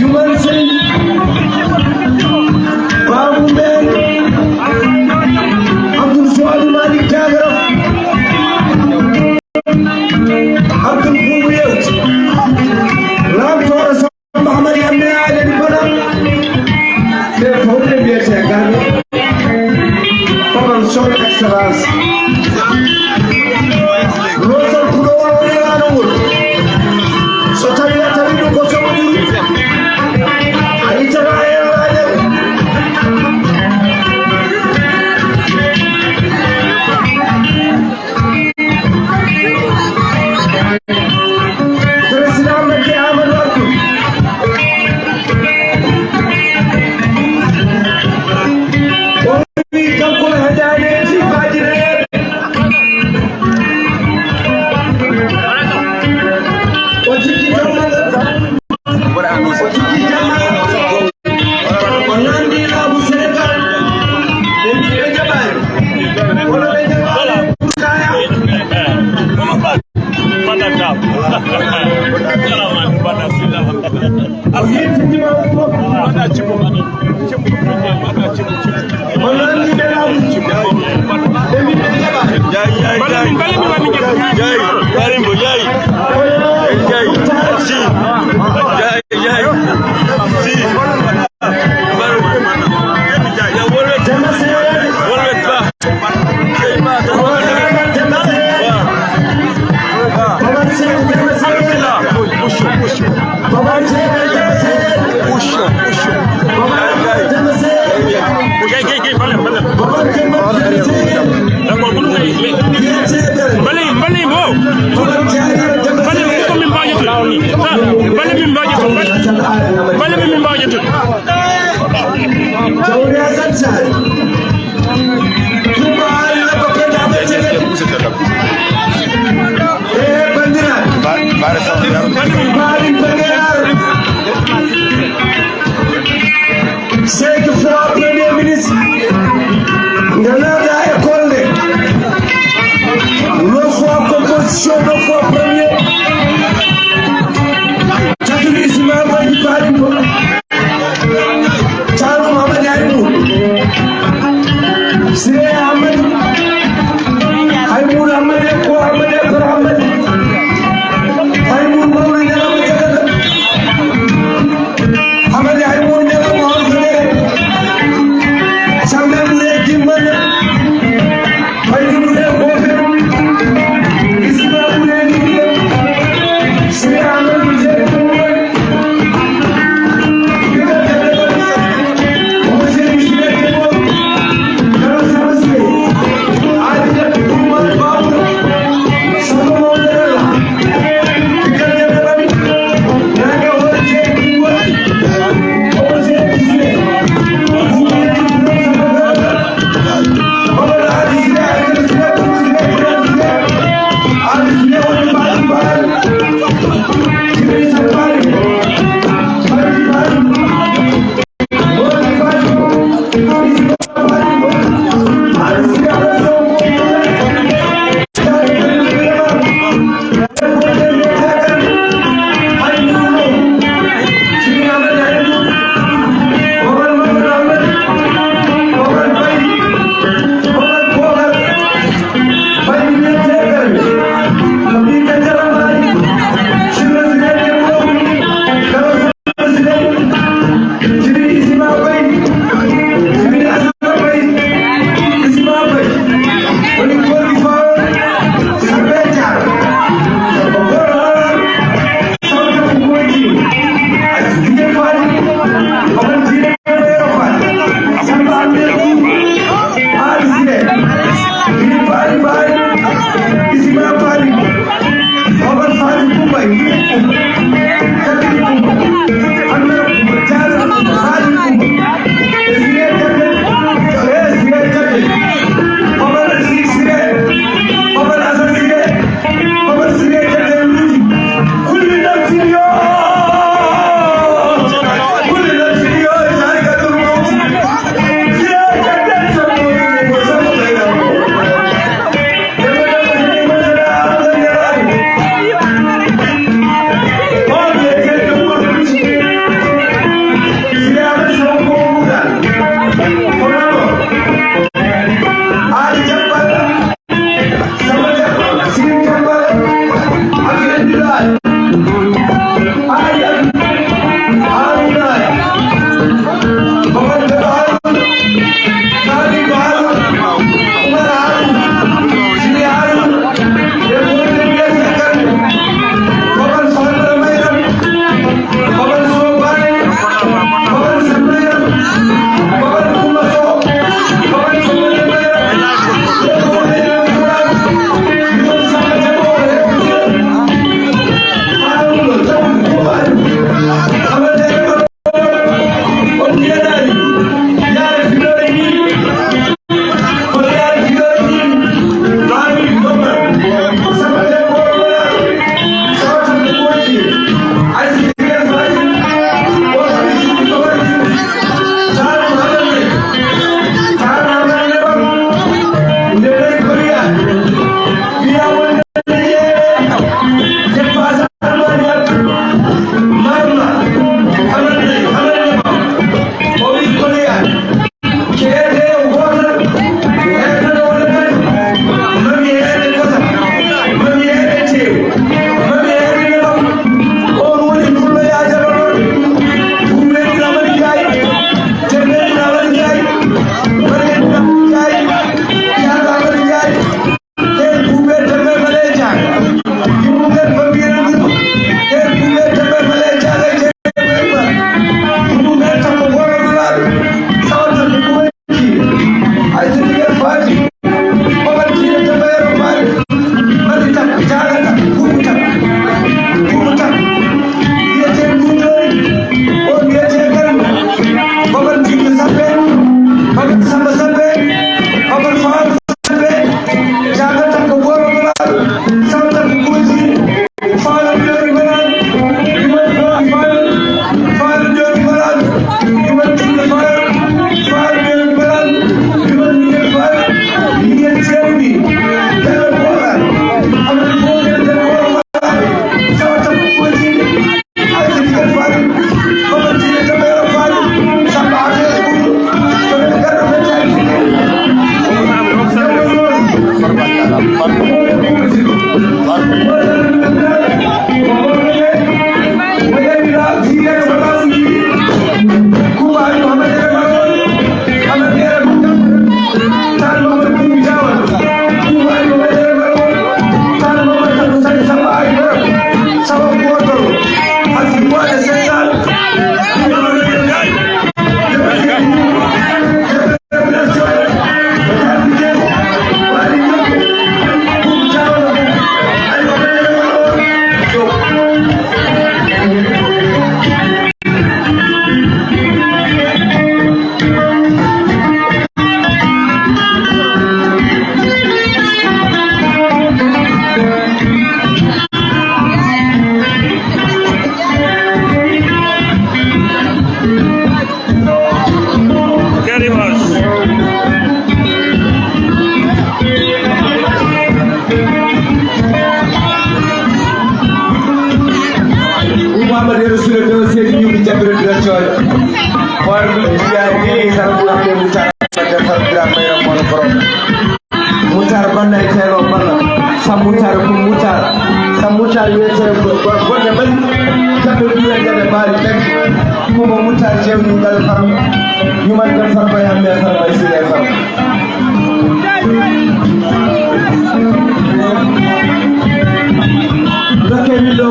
Yuman Sey, Baabu Mbeen, Abdul Suwaadu Maalik Jaagaraf, Abdul Buubu Yewti, Laamtooro Mahamadi Amme Aladi Bala, ɓe fof ɓe mbiyete garɗo. Papa, son excellence. Rosal Kuɗo o rewano ngol. So tawi a tawi ɗum ko soɓo ɓuri. A ittata hen laajal. Président Macky Amadou Abdou. O wi kanko e heɗaade e jifaaji reeɓe. O jikki jamma. O jikki jamma. O nanndi laamu Senegaal. Ɓe mbi ɓe jaɓaani. Kono ɓe jaɓaani. Kaya. Bada kam. Salaman, bada sila. Bada cibo, bada cibo, bada cibo. Bada cibo. Bala min, bala min, bala min. Jai, jai, Karimbo, jai. Jai, si. Jai, jai. Si. Mbale, mbale mo. Mbale mo ko min mbaajoto. Mbale min mbaajoto. Mbale min mbaajoto. Jawri Hasan Sall. Tumba Allah ko kenda be cege. Eh, bandira. Mbaari bandira. Cinq fois Premier ministre. Nga naata école de. Neuf fois composition, neuf fois premier. Catul Ismaël Madiba. Thierno Mohamed Aymou, Siré Ahmed, Aymou Ahmed, ko Ahmed, ko Ahmed, Aymou Mawlid Ahmed Diakhaté, Ahmed Aymou Diakhaté, Mohamed Fadel, Samba Bouré Dimbane, Aymou Bouré Bofé, Isma Bouré Dimbane, Siré Ahmed Diakhaté. Nder suudu dow seedi ñuuɓi jaɓɓiro directeur. Hoore ɗum jiyaani tan ɓura ɓe Moutar Badde Far Bira Mayra Mono Borom. Moutar Balla e Teelo Balla. Sam Moutar kum Moutar. Sam Moutar wiyetee ko, ko, Bonde Mali. Jaɓɓiro ɗum e jaɓe Mali tagi. Kuma Moutar jewni ngal fam. Ñuman kan fam bay hamme fam bay sile fam. Dokke mi ɗo.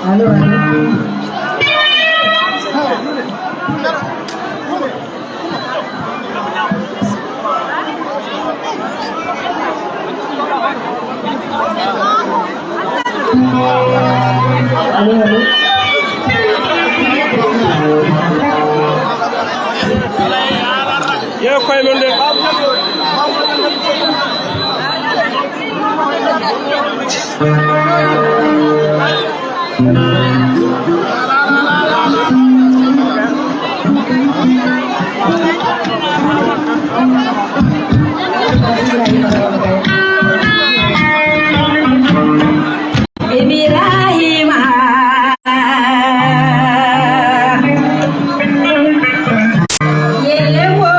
Allo, allo. Allo, allo. Yeew koye mon de. Ibrahima. Yelewo.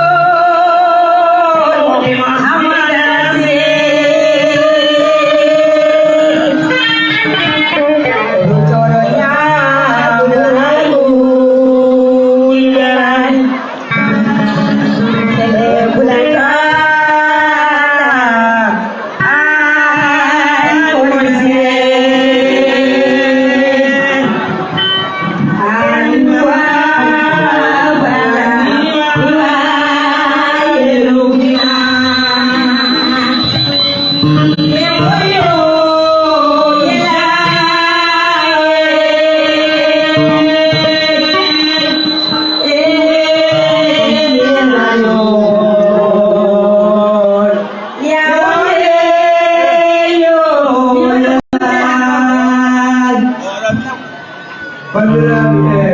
Bandiraɓe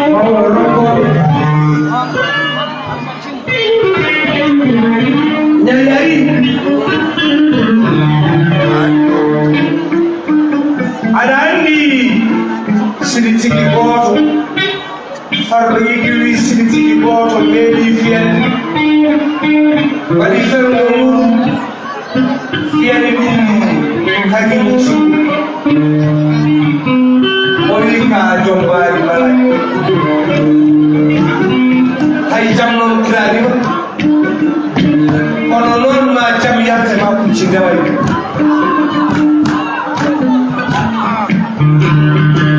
e mawɗo rokkooɓe, ñande ari. Aɗa anndi, sini tigi gooto, Farba Yigirli, sini tigi gooto meeɗi fiyande, waɗi fewndo mum. Fiyani ɗum Halimu Sow. O wi ka jom mbaari mbaɗa. Hay jam noon kiraanima. Kono noon ma jam yarte ma kucci ndeway.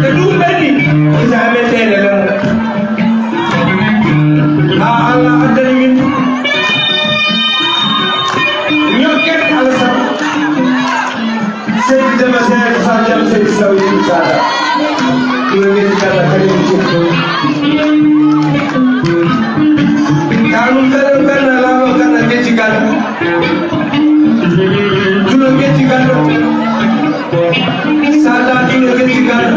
E ɗum ɓenni, ko jaamen ɗeele lemmo. Haa Allah addani min. Ñokket Alasan. Seydi Deme Seeɗa Sall Jam Seydi Saw Yim Sada. Ɗum ngeti kala kadi mi cokko. Kanum kala kala laalo kala ngeti kala. Julo ngeti kala. Sada julo ngeti kala.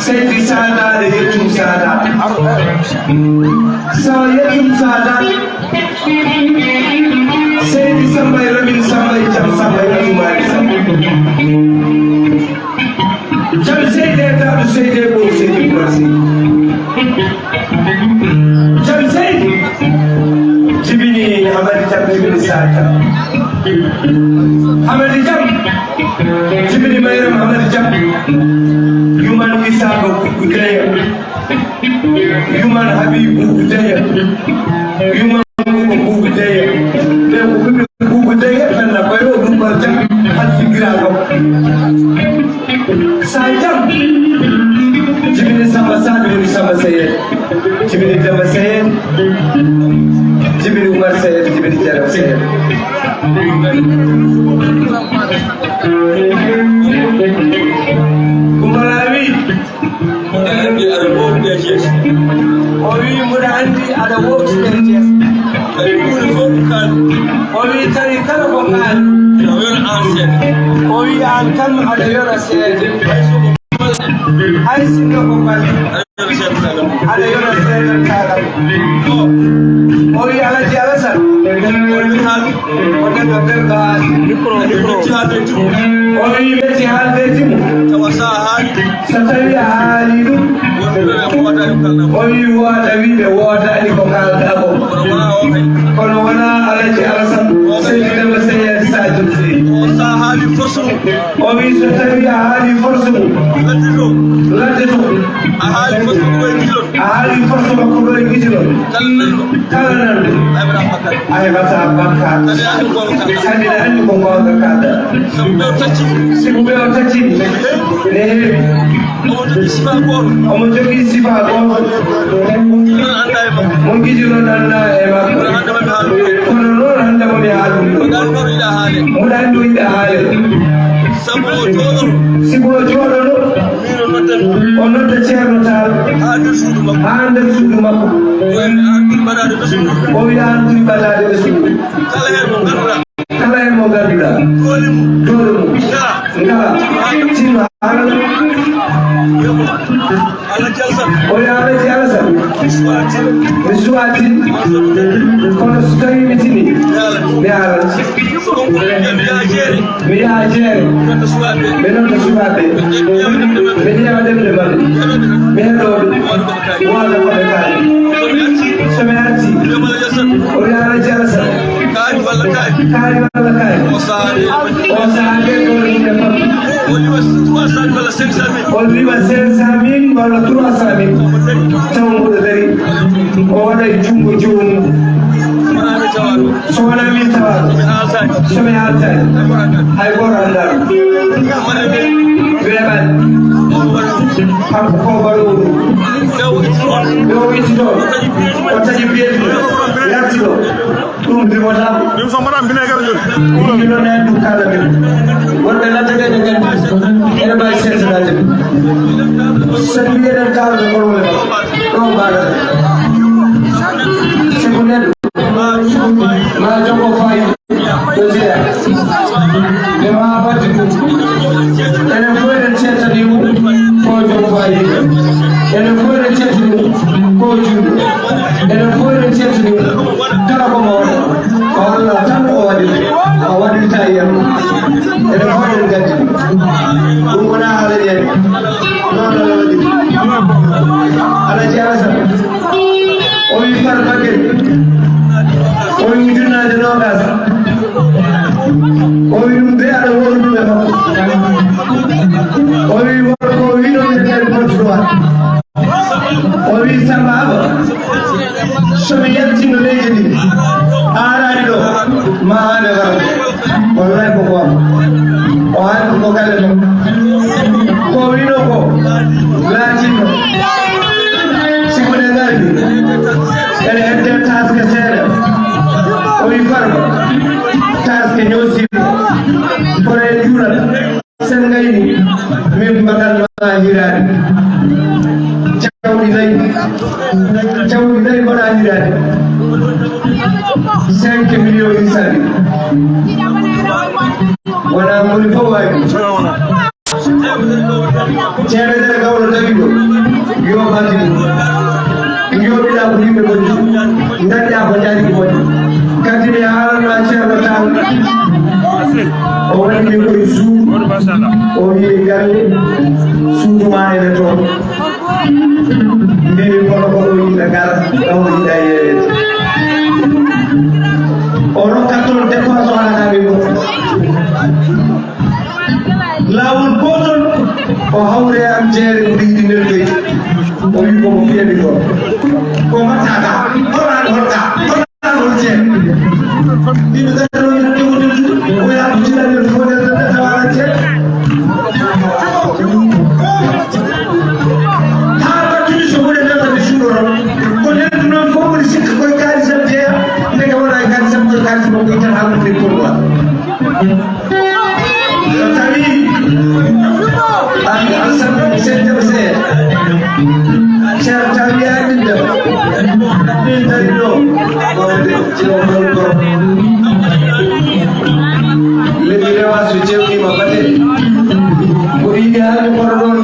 Seydi Sada de yettum Sada. Sa yettum Sada. Seydi Samba e Lamin Samba e Jam Samba e Atumaani Samba. Jam Seydi e Daadu Seydi e Ɓooru Seydi Umar Seydi. Jam Seydi jibini Hamadi Jam jibini Sa Jam. Hamadi Jam jibini Mayram Hamadi Jam. Yuman Isaka Kukudeya. Yuman Habibu Kukudeya. Yuman Kukudeya. Ɓe ko ɓiɓɓe Kukudeya, tan na ɓayo ɗum ɓal jam, han figiraaɗo. Sa Jam, jibini Samba Sadio woni Samba Seyed, jibini Demba Seyed, jibini Umar Seyed, jibini Jarab Seyed. Kumba Lawi. Mboɗo anndi aɗa woɗɗi e Cees. O wi mboɗo anndi aɗa woɗɗi e Cees. Tawi huunde fof ko kaaɗi. O wi tawi kala ko kaaɗi. Ina wela aan seeɗa. O wi aan kam aɗa yora seeɗa. Hay so ko balle. Hay sinno ko balle. Aɗa yora seeɗa kaaɗam. Aɗa yora seeɗa kaaɗam. O wi Alaji Alasan. O wi Abdel Kaari. Micro, micro. O wi metti haalde e Jimmu. Tawa sa haali. So tawi a haali ɗum. O wi wooda wiɓe woodaani ko kaalɗa ko. Kono wona Alaji Alasan. Seydi Demba Seydi Sadio Sy. O sa haali fosu. O wi so tawi a haali force mum. Ladde to. Ladde to. A haali force makko ɗo e gijol. A haali force makko ɗo e gijol. Kala nanɗo. Kala nanɗo. A heɓata bakkat. A heɓata bakkat. Kadi a anndi ko goonga kalɗa. Kadi a anndi ko goonga kalɗa. Sabu ɓe o taccini. Sibu ɓe o taccini. Ne heewi. Omo jogii sifa gooto. Omo jogii sifa gooto. Mo gijol anndaa e makko. Mo gijol anndaa e makko. Kono hannde ma mi haaldu. Kono noon hannde ma mi haaldu. Mo ɗaani ɗo yiɗa haale. Mo ɗaani ɗo yiɗa haale. Sabu o jooɗono. Sibu o jooɗono. Min o nodda mi. O nodda Ceerno Taal. Haa nder suudu makko. Haa nder suudu makko. O wi mi an ɗum mbaɗaade ɓesngu. O wi an ɗum mbaɗaade ɓesngu. Kala heen mo ngannduɗaa. Kala heen mo ngannduɗaa. Doole mum. Doole mum. Ngala. Ngala. Tinno haala. Alaji Alasan. O wi Alaji Alasan. Mi suwaa tin. Mi suwaa tin. Kono so tawii mi tinii, mi haalan. Mi haalan. Ɓe mbiya jeere. Mi yaha jeere. Ɓe nodda sukaaɓe. Ɓe nodda sukaaɓe. Ɓe ƴeewa ɗemɗe maɓɓe. Mi heɗoo ɓe. Wooda ko ɓe kaali. So mi artii. O wi Alaji Alasan. Kaari walla kaari. Kaari walla kaari. O sahaa nde. O sahaa nde doole mum e maɓɓe. O liwa trois cent mille walla cinq cent mille. O liwa cinq cent mille walla trois cent mille. Taw mboɗo dari. O waɗa e junngo joomum. Wonaa mi tawa ɗum. So wonaa min tawa ɗum. So mi haaltaani. So mi haaltaani. Hay gooto anndaa ɗum. Weeɓaani. Kanko ko mbaɗoowo ɗum. Nde o itti toon. Nde o itti toon. O taƴi piyeeji mum. Yarti ɗo. Ɗum riwataako. Ɗum so mbaɗaa vinaigre joni. Ɗum ɗo naan ɗum kala min. Wonɓe ladde ɓe ɓe nganndi. Ene mbaawi seetanade. So mi eɗen kaalda ko woni ɗo mbaɗata. Sibu neɗɗo. Ma jogo faayi. Ɗo jeeya. Ɓe ma wadde ɗum. Enen fof eɗen cettani ɗum ko jogo faayi. Enen fof eɗen cettani ɗum ko juuɗo. Enen fof eɗen cettani ɗum. Kala ko mo waɗa. Ko Allah tan o waɗi. O waɗirta e yam. Enen fof eɗen nganndi. Ɗum wonaa haala ƴeeɓe. Noon Allah waɗi. Alaji Alasan. O wi Farba Gueye. O wi ujunnaaje noogaas. O wi ɗum de aɗa wowlude makko. O wi won ko wiɗo mi nder portuɗoa. O wi Samba Aba. So mi yaltino leydi ndi. A araani ɗo. Ma ane wara. Wallahi ko goonga. O haali ko galle makko. Ko o wiinoo ko laatinno. Si ko ɗe ngardi, ene heddee taaske seeɗa. O wii Farba, taaske ñoosiima. Kono en njuulat. Sen ngayni, min mbaɗan ma hiraade. Jawdi nayi. Jawdi nayi mbaɗa hiraade. Cinq millions hisabi. Wona moni fof waawi. Ceerno Dere Gawlo tawi ɗo. Yo bati ɗum. Njooɗiɗa ko yimɓe moƴƴi. Dañɗa ko jaari ko moƴƴi. Kadi mi haalanma Ceerno Tall. O waɗi min koye suudu. O wiyi galle. Suudu ma ene toon. Mbimi kono ko ɗo yiɗa gara. Ɗo yiɗa yeeyeede. O rokkat toon dépense o alata min goɗɗo. Laawol gootol, o hawre am jeere, o yiɗi neldoy. O wi ko mo fiyami ko. Ko mbatta ka? Hoɗa, hoɗa, hoɗa, hoɗa jeere. Ɗiɗo ɗaɗo, ɗaɗo, ɗaɗo, o yaa ko jiɗa nder ko nder nder tawa jeere. Haa battude so woni nder nder suuɗo ron. Ko nder ɗum noon fof woni sikka koye kaalisam jeeya. Ndeke wona e kaalisam koye kaalis makko ittata haa ɗum nder pourquoi. So tawi an, an sabu seeɗa seeɗa. Ceerno tawi yaa ɗiɗɗo. Min tawi ɗo. Wawde ceerno ɗon ɗo. Min rewa so cewnima bate. Ko yiɗi haalde kono ɗon.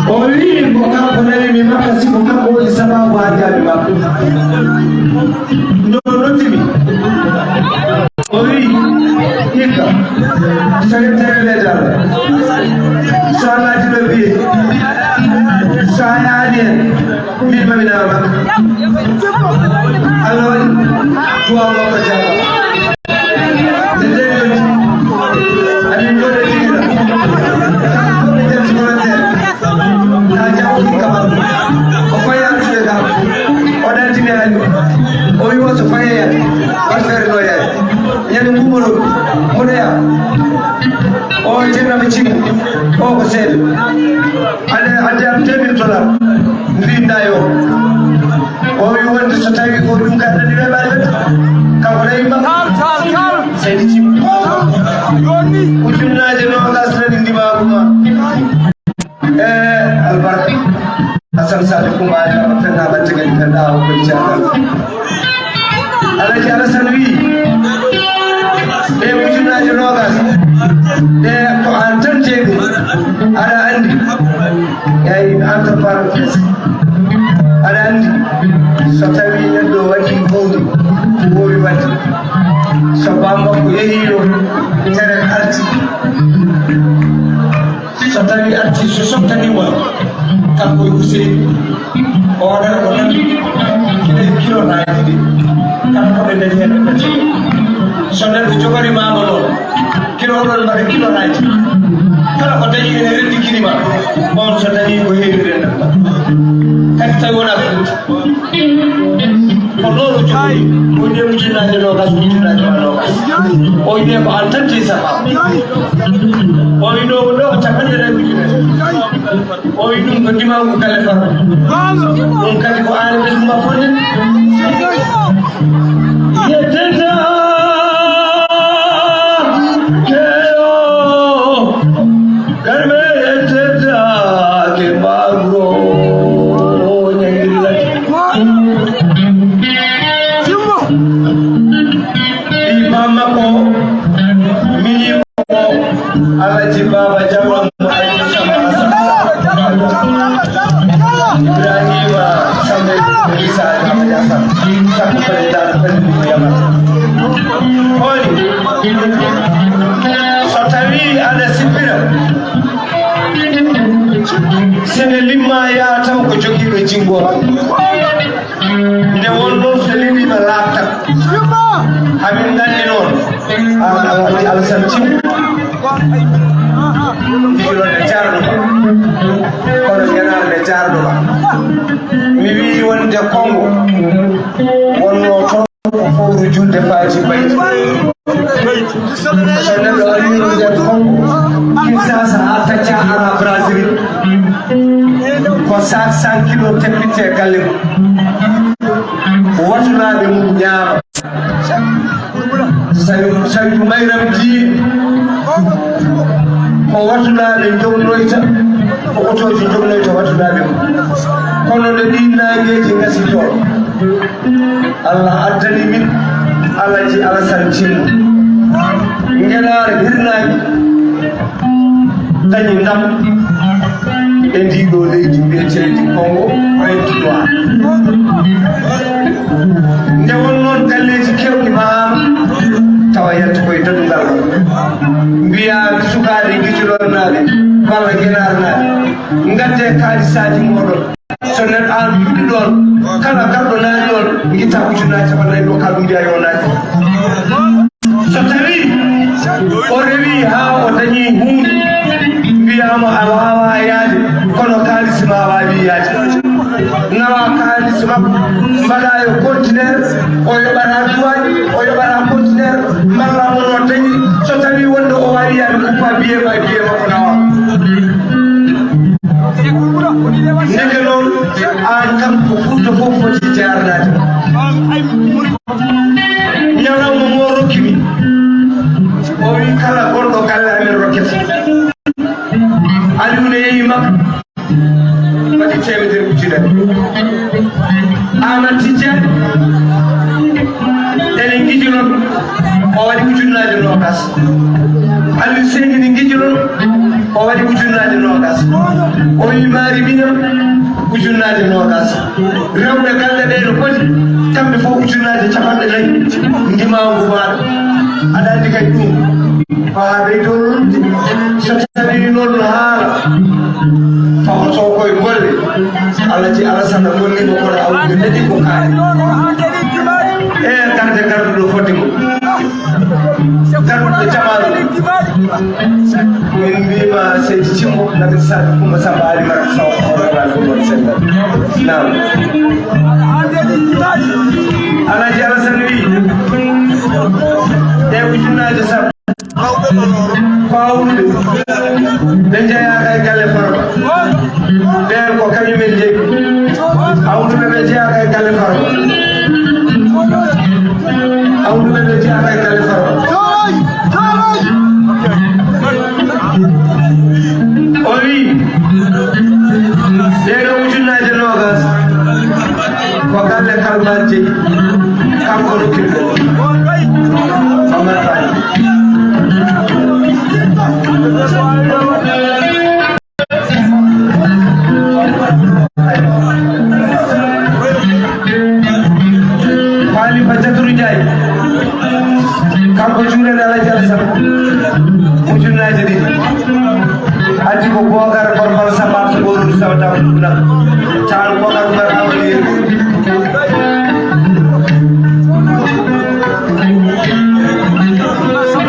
O wii ko kanko nani mi makka, si ko kanko woni sababu haa jaabi makko. No noddimi. O wi, hikka, secrétaire d'État, so a naati ɗo biye, so a yaani hen, min ma mi nawa makka. Allah waɗi, duwa makko jaaba. Nde den yonti, amin ɗo ɗe jigina. Kamɓe fof ɓe jalti volontaire. Haa janngo ɗum kaɓal. O fayi artude kam. O ɗantini hannde. O wi o so fayeya. Par faire no yaade. Ñande ngumoro. Mboɗoya. O jennama cim. O ko seeɗa. Ade, ade am deux mille dollars. Mbiɗa yo. O wi wonde so tawi ko ɗum ka nani weɓaade weɓta. Kanko nayi ma. Kal, kal, kal. Seydi Cim. Yoni. Ujunnaaje noogas nani ndimaagu ma. Eh, albarka. Hasan Sali Kumba Adama Penna Battagel Penna o ko Jaaga. Alaji Alasan wi, ɗe ujunnaaje noogas, ɗe ko an tan jeyi ɗum. Aɗa anndi, yayi, entre parenthèse, aɗa anndi, so tawi neɗɗo waɗi huunde, ko woowi waɗde, so bammakko yehiino, tere arti, so tawi arti, so sottani mo, kanko e Useyni, o waɗata ko tan kilo, kilo raaji ɗi, kanko ɓe dañi hen ɓe pati. So neɗɗo jogori maama noon, kilo oɗon mbaɗa kilo raaji. Kala ko dañi ene renndi kirima, on so dañi ko heewi renndata. Kadi tawi wonaa fuuti. Ko noon o jogori, woni e ujunnaaje noogas, ujunnaaje ma noogas. O wiye ko an tan jeyi safa. O wi ɗo, ɗo, capanɗe nayi ujunere. O wi ɗum ko ndimaagu galle Farba. Ɗum kadi ko aan e ɓesngu ma fotde. Yetteta keyo, garme yetteta ke magro ñangirlati. Imam makko, mini Alaji Baba Jallo, Ibrahima Sambe, Isa Ahmed Hassan, takko fadi dal fadi mo yama. Holi, so tawi aɗa sippira, sene limma ya taw ko jogiiɗo jingo. Nde won noon so leliima laaɓtat. Hamin nganndi noon. An a watti Alasan Cim. Mbiɗo ne jaarnoma. Kono ñanaande jaarnoma. Mi wii wonde Konngo wonnoo toon ko fowru julde Faaji Bayti. So neɗɗo ari nder Konngo, Kinshasa haa Tacca haa Brazzaville, ko sac cent kilo teppitte galle mum. Watunaaɓe mum ñaama. Sawi, sawi ko mayram jiiɗi. Ko watunaaɓe jognoyta, ko otooji jognoyta watunaaɓe mum. Kono nde ɗiin naangeeji ngasi toon, Allah addani min Alaji Alasan Cim, Ngenaar Hirnaange, dañi ndam e ndii ɗoo leydi mbiyeteendi Konngo vingt-trois. Nde won noon galleeji keewɗi mahaama, tawa yalti koye daɗungal. Mbiyaa sukaaɓe Ngijilornaaɓe walla Ngenaarnaaɓe, ngaddee kaalisaaji mooɗon. So neɗɗo aan fuɗɗi ɗoon, kala garɗo naati ɗoon, ngittaa ujunnaaje capanɗe nayi ɗo, ka ɗum mbiyaa yo naati. So tawii o rewii haa o dañii huunde, mbiyaama a waawaa yaade, kono kaalis ma waawi yaade. Nawa kaalis makko, mbaɗaa e conteneur, o yoɓataa duwaañ, o yoɓataa conteneur, mballa mo no dañi. So tawii wonde o waawi yaade, kuppa biye ma, biye makko nawa. Ndeke noon, aan kam ko Fuuta fof foti jaarnaade. Ñalawma mo rokki mi, o wi kala gonɗo galle amen rokkete. Aliou ne yehi makko, waɗi teemedere ujunere. Amat Tijjani, ene Ngijilor, o waɗi ujunnaaje noogas. Aliou Seydi ne Ngijilor, o waɗi ujunnaaje noogas. O wi maari miñam, Ujunnaaje noogaas. Rewɓe galle ɗee no poti, kamɓe fof ujunnaaje capanɗe nayi. Ndimaagu maaɗa. Aɗa anndi kay ɗum ko haa ɓeydo lollude. So tawii noon no haala, fawto koye golle. Alaji Alasana golli ko kono awdi ɓe daɗi ko kaari. E garde garduɗo fodde mum. Garduɗo jamaanu. Min mbiima seydi Cimbo, Nabil Sadio, Coumba Samba, Ali Mara Sow, honorable football center. Naam. Alaji Alasana wi, e ujunnaaje sappo. Ko awlude. Ɓe njeyaaka e galle Farba. Ɓeen ko kañum en jeyi. Awluɓe ɓe njeyaaka e galle Farba. Awluɓe ɓe njeyaaka e galle Farba. O wi, ɗeɗo ujunnaaje noogas ko galle Kalbaan jeyi. Kanko rokki ɗum. Omar Bari. Paali Bajaturu Njaay. Kanko juurene Alaji Alasana. Ujunnaaje ɗiɗi. Addi ko Bookar Barbal Sabar so Boorul Sawta Abdullah. Taal Bookar Umar Amadu Yeri.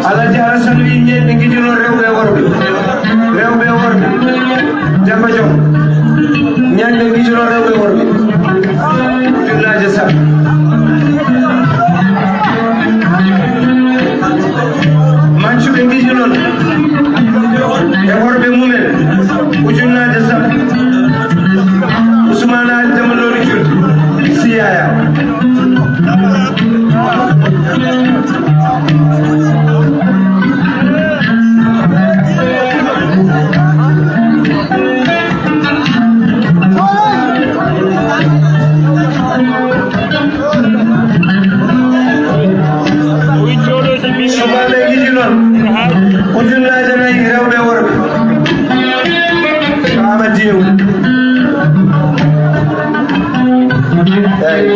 Alaji Alasana wi ñande gijuno rewɓe e worɓe. Rewɓe e worɓe. Demba Jom. Ñande gijuno rewɓe e worɓe. Ujunnaaje sappo. Maccuɓe ngijo noon e worɓe mumen, ujunnaaje sappo. Usmaan Ali Demba Noori Julde, si Yaya. Sukaaɓe ngijo noon, ujunnaaje nayi rewɓe e worɓe. Baaba Diw. Eey.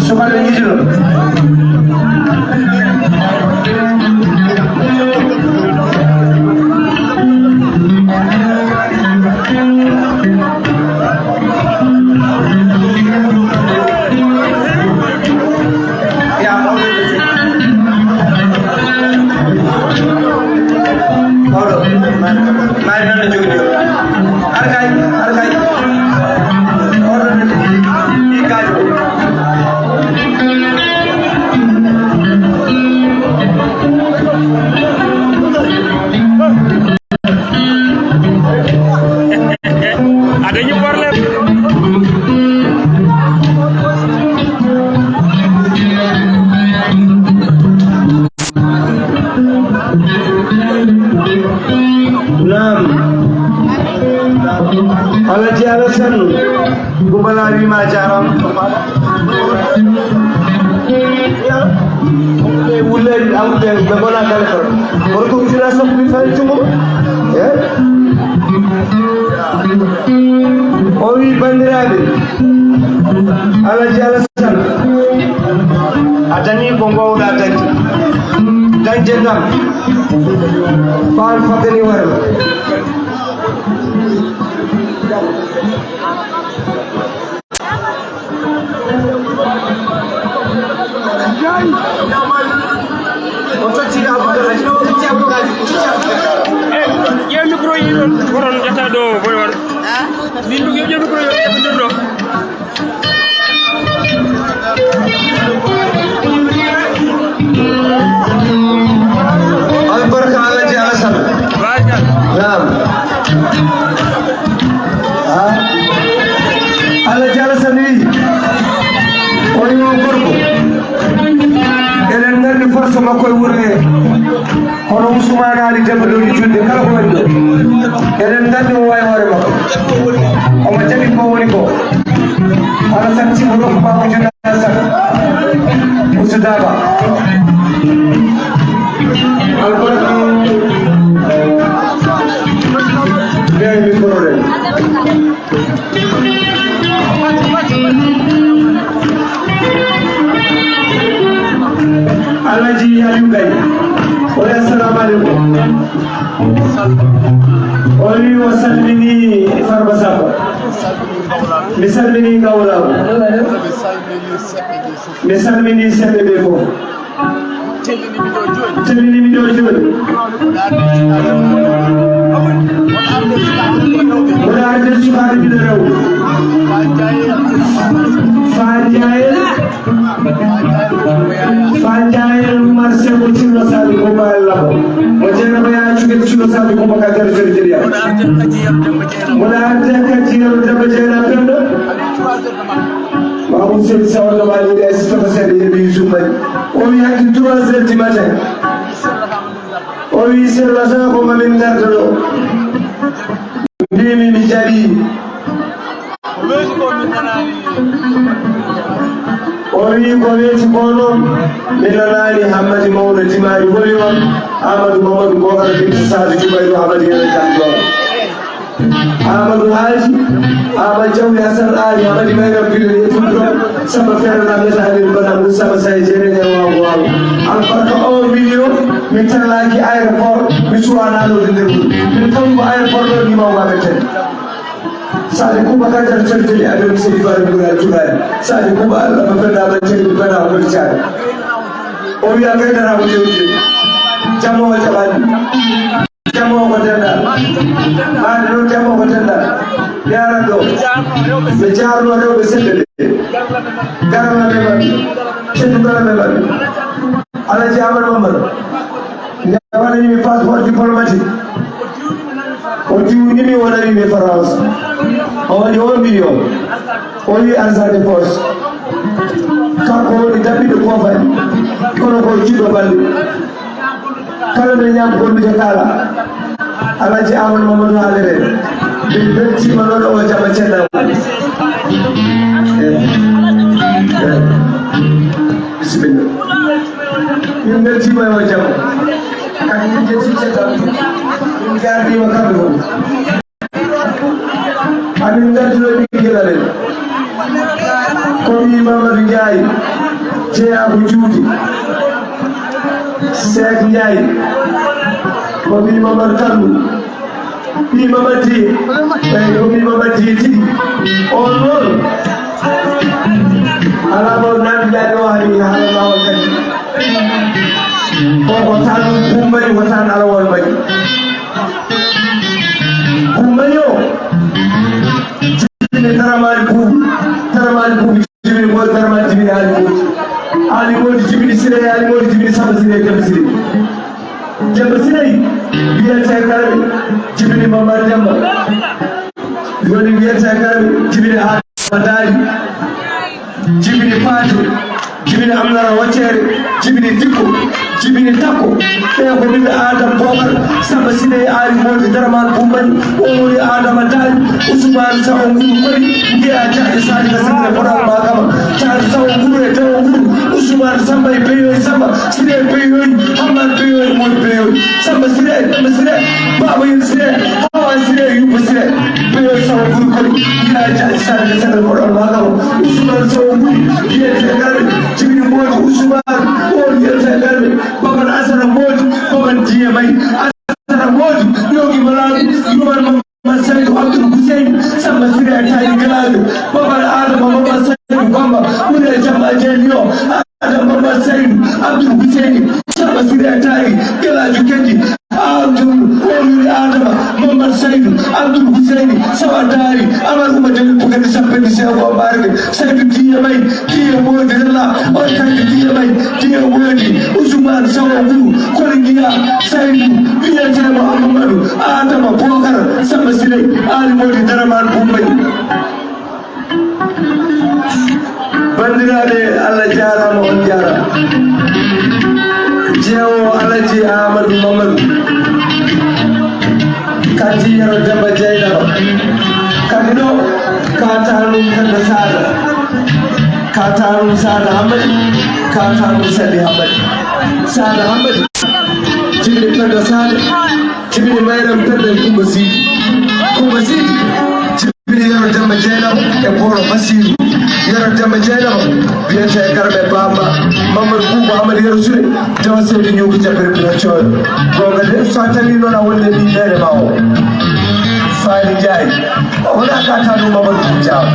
Sukaaɓe ngijo noon. Mawɗo, mari noon no jogii ɗo. Arkay, arkay. Oɗo no jogii ɗi kaajo. A dañi problème. Naam. Alaji Alasan. Gubala wiima a jaaraama. Ɓe wullani am ɓe, ɓe ngona kala kala. Kono ko ujuna sappo mi fay jungo. Eh? O wi, banndiraaɓe, Alaji Alasan, a dañi ko ngoowɗa dañde. Dañde ndam. Faan faddani warma. Ƴeew micro yi ɗon, ko ɗon ƴetta ɗo, boy won. Min ɗum ƴeew micro yi ɗon, ƴetta ɗum ɗo. Albarka Alaji Alasan. Naam. Ha? Alaji Alasan wi, o yo gorko. Eɗen nganndi force makko e wuurne. Kono Ousmane Ali Demba Lodi Julde kala ko woni ɗo. Eɗen nganndi o wawi hoore makko. Omo jaɓi ko woni ko. Alassane Sy mo ɗo ko Baba Junde Alassane. Ousou Daba. Albarka. Ɓeya micro ɗen. Alhaji Aliou Gaye. O wi assalamu aleykum. O wi o salmini Farba Samba. Mi salmini Gawlago. Mi salmini seɓɓe ɓe fof. Tellini mi ɗo jooni. Mboɗo arde sukaaɓe ɓiɗo rewɓe. Fa Ndiaye. Fa Ndiaye Oumar Seko Cillo Sabi Kumba Labo. Mo Jeynaba Yaya Cukel Cillo Sabi Kumba ka Jere Jere Jeriya. Mboɗo arde Kajiyero Demba Jeyna Penda. Mamoudou Seydi Sawa Lomani Gaye Sitoko Sede Yerɓe Youssouf Mbaye. O wi hanki trois heures du matin. O wi sella sa ko mamin ngarta ɗo. Mbimi mi jaɓi. O wi ko weeti ko noon. Mi nanaani Hammadi Mawɗo Dimaari holi on. Amadou Mamadou Bokar Binta Sadio Jubayru Hammadi Yero Kam ɗo. Amadou Haji, Amadou Diaw Hassane Ali, Hammadi Mayram Bilel e Tullo, Samba Ferre Lam Nesa Alil Bana Moussa Massa e Jere Jere Wawo Wawo. Albarka o million, min tallaki aéroport, mi suwa nanoɗo nder mum. Min kam ko aéroport ɗo nima waɓeten. Sade Kuba Kajar Sel Jeli Adam Sel Ibrahim Gura Tulay. Sade Kuba Allah ma fenda ba Jeli bana wol char. O wiya kay dara wol jeli. Jamo wa jabani. Jamo ko denda. Mari no jamo ko denda. Yara do. Be jarno rewɓe seɗɗa ɓe. Garana ɓe mbaɗi. Seɗɗa garana ɓe mbaɗi. Alaji Amadou Mamadou. Nde waɗanimi passeport diplomatique. O diwnimi o nani mi France. O waɗi un million. O wi argent de poche. Kanko woni daɓɓiɗo kofani. Kono ko jiɗo balɗe. Kala nde ñaam ko mi de kala. Alaji Amadou Mamadou Halere. Min beltima noon o jama cena. Eh. Eh. Bisimilla. Min beltima e o jam. Kadi min jetti caggal. Min gardiima kamɓe fof. Amin ngarduno ɓinngel amen. Ko mi Mamadou Ndiaye, jeyaa ko juuti. Seek Ndiaye. Ko mi Mamadou Kallu. Ɓii Mamadi, eyi, o ɓii Mamadi tigi. On noon, alaa mo naamndaani o hari haala laawol kadi. O ko tan Kummbayi, ko tan alawol mbayi. Kummbayi o, jibini Daramaani Buubu, Daramaani Buubu jibini Moodi, Daramaani jibini Aali Moodi. Aali Moodi jibini Siree, Aali Moodi jibini Samba Siree, Demba Siree. Demba Siree wiyete Garmi, jibini Mamma Demba. Woni wiyete Garmi, jibini Adama Daali, jibini Paate, jibini Amnara Waccere, jibini Dikko, jibini Takko. Ɓe ko ɓiɓɓe Adama Bokar, Samba Siree, Aali Moodi, Darman Bumbani, o woni Adama Daali, Usmane Sawo Nguru Koli, Ngiya Jaɗi Sadi ka Sirne Podal Makama, Jaɗi Sawo Nguru e Dewo Nguru, Usmane Samba e Beyo e Samba, Siree Beyoy, Hammat Beyoy, Moodi Beyoy, Samba Siree, Samba Siree, Baaba Yen Siree, Hawa Siree, Yubba Siree, Beyoy Sawo Nguru Koli, Ngiya Jaɗi Sadi ka Sirne Podal Makama, Usmane Sawo Nguru, Ngiya Jaɗi Sadi, Jibini Moodi, Usmane, o Ngiya Jaɗi Sadi, Baban Asana Moodi, Baban Diye May, Asana Moodi, Yogi Malawi, Yuman Mamman Saydu Abdul Hussein, Samba Siree Tali Galajo, Baban Adama Mamman Saydu Bamba, Wule Jama Jeniyo, Adama Mamman Saydu Abdul Hussein, Samba Siree Tali Galajo Kendi, Abdul Wuli Adama Mamman Saydu Abdul Hussein, Sawa Tali, Amar Uma Jalil Bukati Sampedi Sewa Barke, Saydu Diye May, Diye Moodi Rella, on Saydu Diye May, Diye Moodi, Usman Sawa Nguru, Kolingiya, Saydu, wiyetee mo Amadou Adama Bokar, Samba Siree, Aali Moodi Daraman Bumbay. Banndiraaɓe, Allah jaaraama, on jaaraama. Jeewo Alaji Aamadu Mamadu. Kanti Yero Demba Jeynaba. Kamino katanum Penda Sada. Katanum Sada Hamadi. Katanum Sadi Hamadi. Sada Hamadi. Jibini Penda Sada. Jibini Mayram Penda Kumba Sidi. Kumba Sidi. Yero Demba Jeynaba e Booro Basiru. Yero Demba Jeynaba wiyete Garɓe Bamba. Mamadou Boubou Amadou Yero Sule. Jawa seydi ñuuki jabbere bira coyo. Gonga de, so a tawi noon a wonde ɗi nene ma o. Faali Njaay. O wona ka tanu Mamadou Boubou Jaw.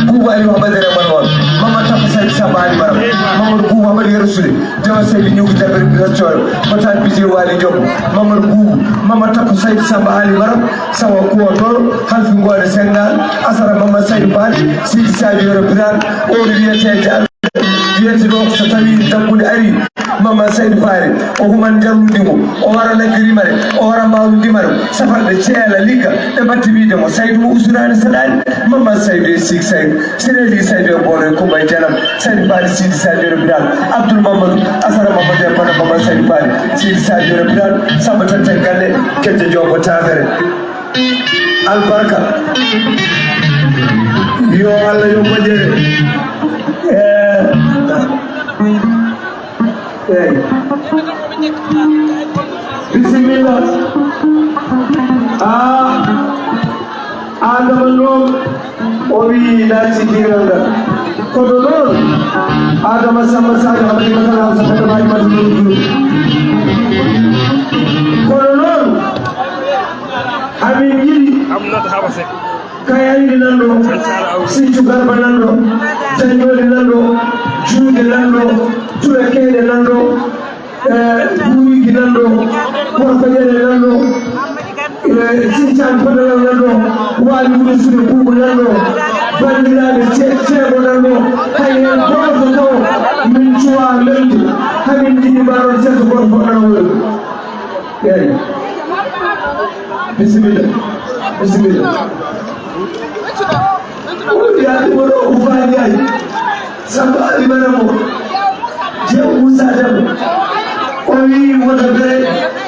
Boubou Aliou Amadou Remal on. Mamadou Tafa Seydi Samba Ali Maram. Mamadou Boubou Amadou Yero Sule. Jawa seydi ñuuki jabbere bira coyo. Matan bije wali jogo. Mamadou Boubou. Mamadou Tafa Seydi Samba Ali Maram. Sawa kuwa toon, halfi ngoore Senegaal, Asara Mamman Saydu Paali, Sidi Sadio Yero Biraan, oon wiyetee Jaal, wiyetee ɗo so tawii daggude arii, Mamman Saydu Paali, o human njallundi mo, o wara nagge rimare, o wara mbaawdi ndimare, safarɓe ceela ligga, ɓe mbaɗti wiyde mo, Saydu mo usuraani saɗaani, Mamman Saydu e Siik Saydu, Sireeli Saydu e Booro e Kumba e Janam, Saydu Paali, Sidi Sadio Yero Biraan, Abdul Mamadu, Asara Mamadu e Bana Mamman Saydu Paali, Sidi Sadio Yero Biraan, Samba Tantan Galle, Kebde Joobo Taafere. Albarka. Yo Allah yo moƴƴere. Eh. Eyi. Bisimilla. Ah. Adama noon o wii naati diiral ngal. Kono noon Adama Samba Sadio Hamadi Matala Hamsa Fata Baji Mata Nuru Duru. Kono noon Amin yiɗi Kayandi nan ɗo, Siccu Garba nan ɗo, Janjoli nan ɗo, Juude nan ɗo, Ture Keede nan ɗo, e, Buuriki nan ɗo, Gorko Ƴere nan ɗo, e, Siccan Fadalal nan ɗo, Waali Wuro Sude Buubu nan ɗo, banndiraaɓe Ce-, Ceebo nan ɗo, hay heen gooto ɗo min cuwaa leldi, hamin njiɗi mbaɗon seeso gooto fof nan woni. Eeyi. Bisimilla. Bisimilla. O wiyaani mo ɗo, o faali yaay. Samba Ali Maramo. Jeew Moussa Dabo. O wii wota bere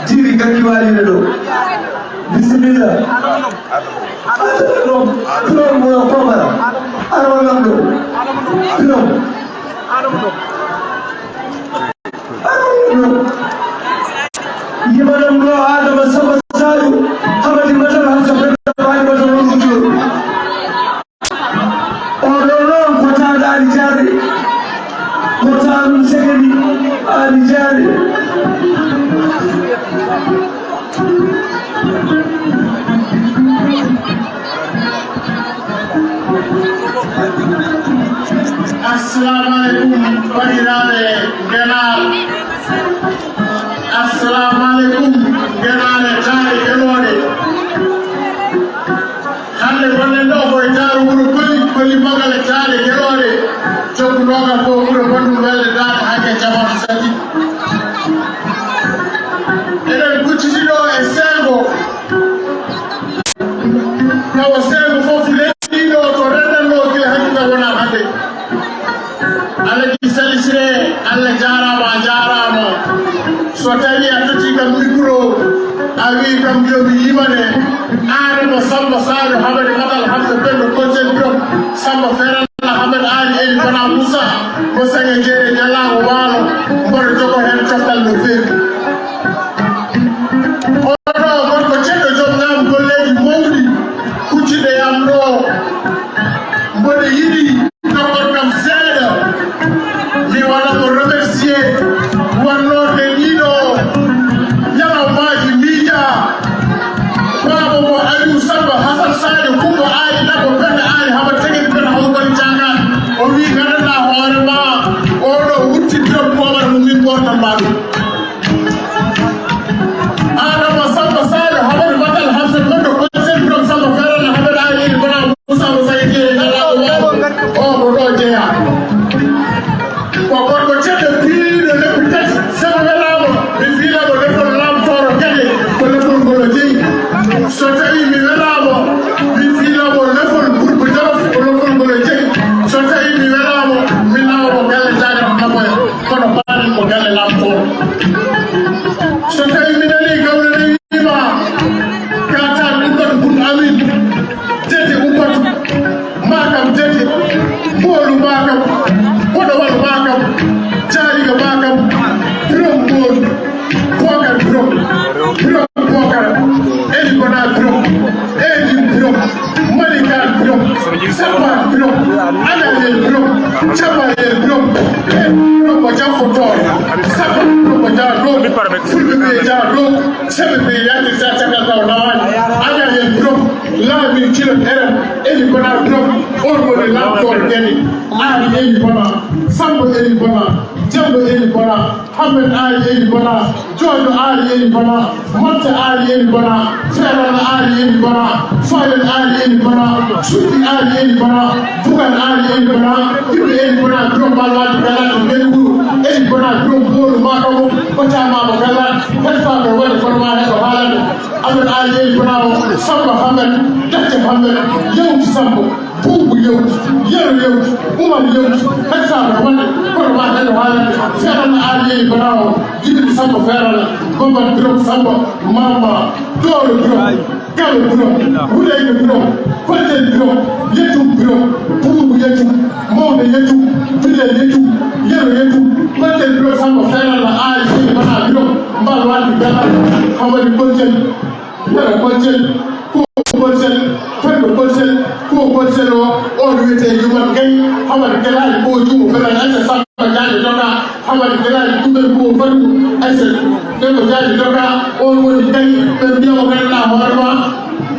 jiri gakki waalire ɗo. Bisimilla. Adama ɗo. Ɗo mo Komara. Arwa lam ɗo. Ɗo. Yimanam ɗo Adama Samba Sadio, Hamadi Matar Hamsa Penda Baali Matar Wondude. O ɗo noon ko taɗa Ali Jaari, ko taɗum segeni Ali Jaari. Assalamu alaikum, bandiraɓe Ngenaar. Assalamu alaikum, Ngenaare taare Gelooɗe. Hannde gonɗen ɗo ko e taaro wuro Koli, Koli Magal e taare Gelooɗe. Coggu noogas ko wuro Banndum Welde Daande hakke jamanu sati. Eɗen kucciti ɗo e seengo. Tawa seengo fof leydi ɗo ko rendanno gila hannde taw wonaa hannde. Alaji Sali Siré, Allah jaaraama, a jaaraama. So tawi a totti kam micro, a wi kam yo mi yimane, Adama Samba Sadio Hamadi Matal Hamsa Bello Koccel Diop, Samba Ferala Hamad Ali Eli Bana Moussa, mo Saña Jeere Jalaago Waalo, mboɗo jogo heen coftal no feewi. Oɗo gorko ceɗɗo joom ñaam golleeji mawɗi, kucciɗo e am ɗo. Mboɗo yiɗi toɓɓon kam seeɗa. Mi waɗa mo remercier wonnorde ɗiɗo ñalawmaaji miija. Baaba mo Aliou Samba, Hasan Sadio, Kumba Aali, Dabo Penda Aali, Haba Tegedi Penda, Hawbari Caagaan. O wii, ngaɗanɗaa hoore ma, oɗo wutti Birom Koomara mo min ɓornan ma ɗum. Samba Birom, Alaye Birom, Jamaye Birom, Birom ko jaffotoor, Samba Birom ko jaaɗo, Fulɓe ɓe jaaɗo, Sebe ɓe yaadirta caggal taw nawaani, Alaye Birom, laami Cilon Eren, Eli Bona Birom, on woni laamtooɗo Ƴani, Aali Eli Bona, Samba Eli Bona, Jambo Eli Bona, Hammet Aali Eli Bona, Joojo Aali Eli Bona, Motte Aali Eli Bona, Feerana Aali Eli Bona, Fayel Aali Eli Bona, Suddi Aali Eli Bona, Bugan Aali Eli Bona, Yimɓe Eli Bona, Birom Balwaade Galaɗo Ngel Wuro, Eli Bona, Birom Boolu Maakamo, o jaamaama Galaɗo, heɗtaɓe waɗi kono ma heɗo haalande. Amen Aali Eli Bona o, Samba Hammet, Dacce Hammet, Yewti Sambo. Buubu yewti, Yero yewti, Umar yewti, heɗtaɓe waɗi, kono ma heɗo haalande, Feerana Aali Eli Barawo, Jibril Samba Feerana, Bamba Birom Samba, Mama, Doolo Birom, Galo Birom, Wuleyde Birom, Kollel Birom, Yetum Birom, Buubu Yetum, Mawɗo Yetum, Bilel Yetum, Yero Yetum, Kollel Birom Samba Feerana, Aali Eli Barawo Birom, Mbal Wadi Gala, Hamadi Kollel, Yero Koccel, Kuwo Koccel, Pendo Koccel, Kuwo Koccel o, on wiyetee Yuman Gay, Hamadi Gelaali Kuwo Juumo Feral Aysa Samba Jaajo Doka, Hamadi Gelaali Kuɓel Kuwo Fatu Aysa Demba Jaajo Doka, on woni Gay, ɓe mbiya o ganduɗaa hoore ma,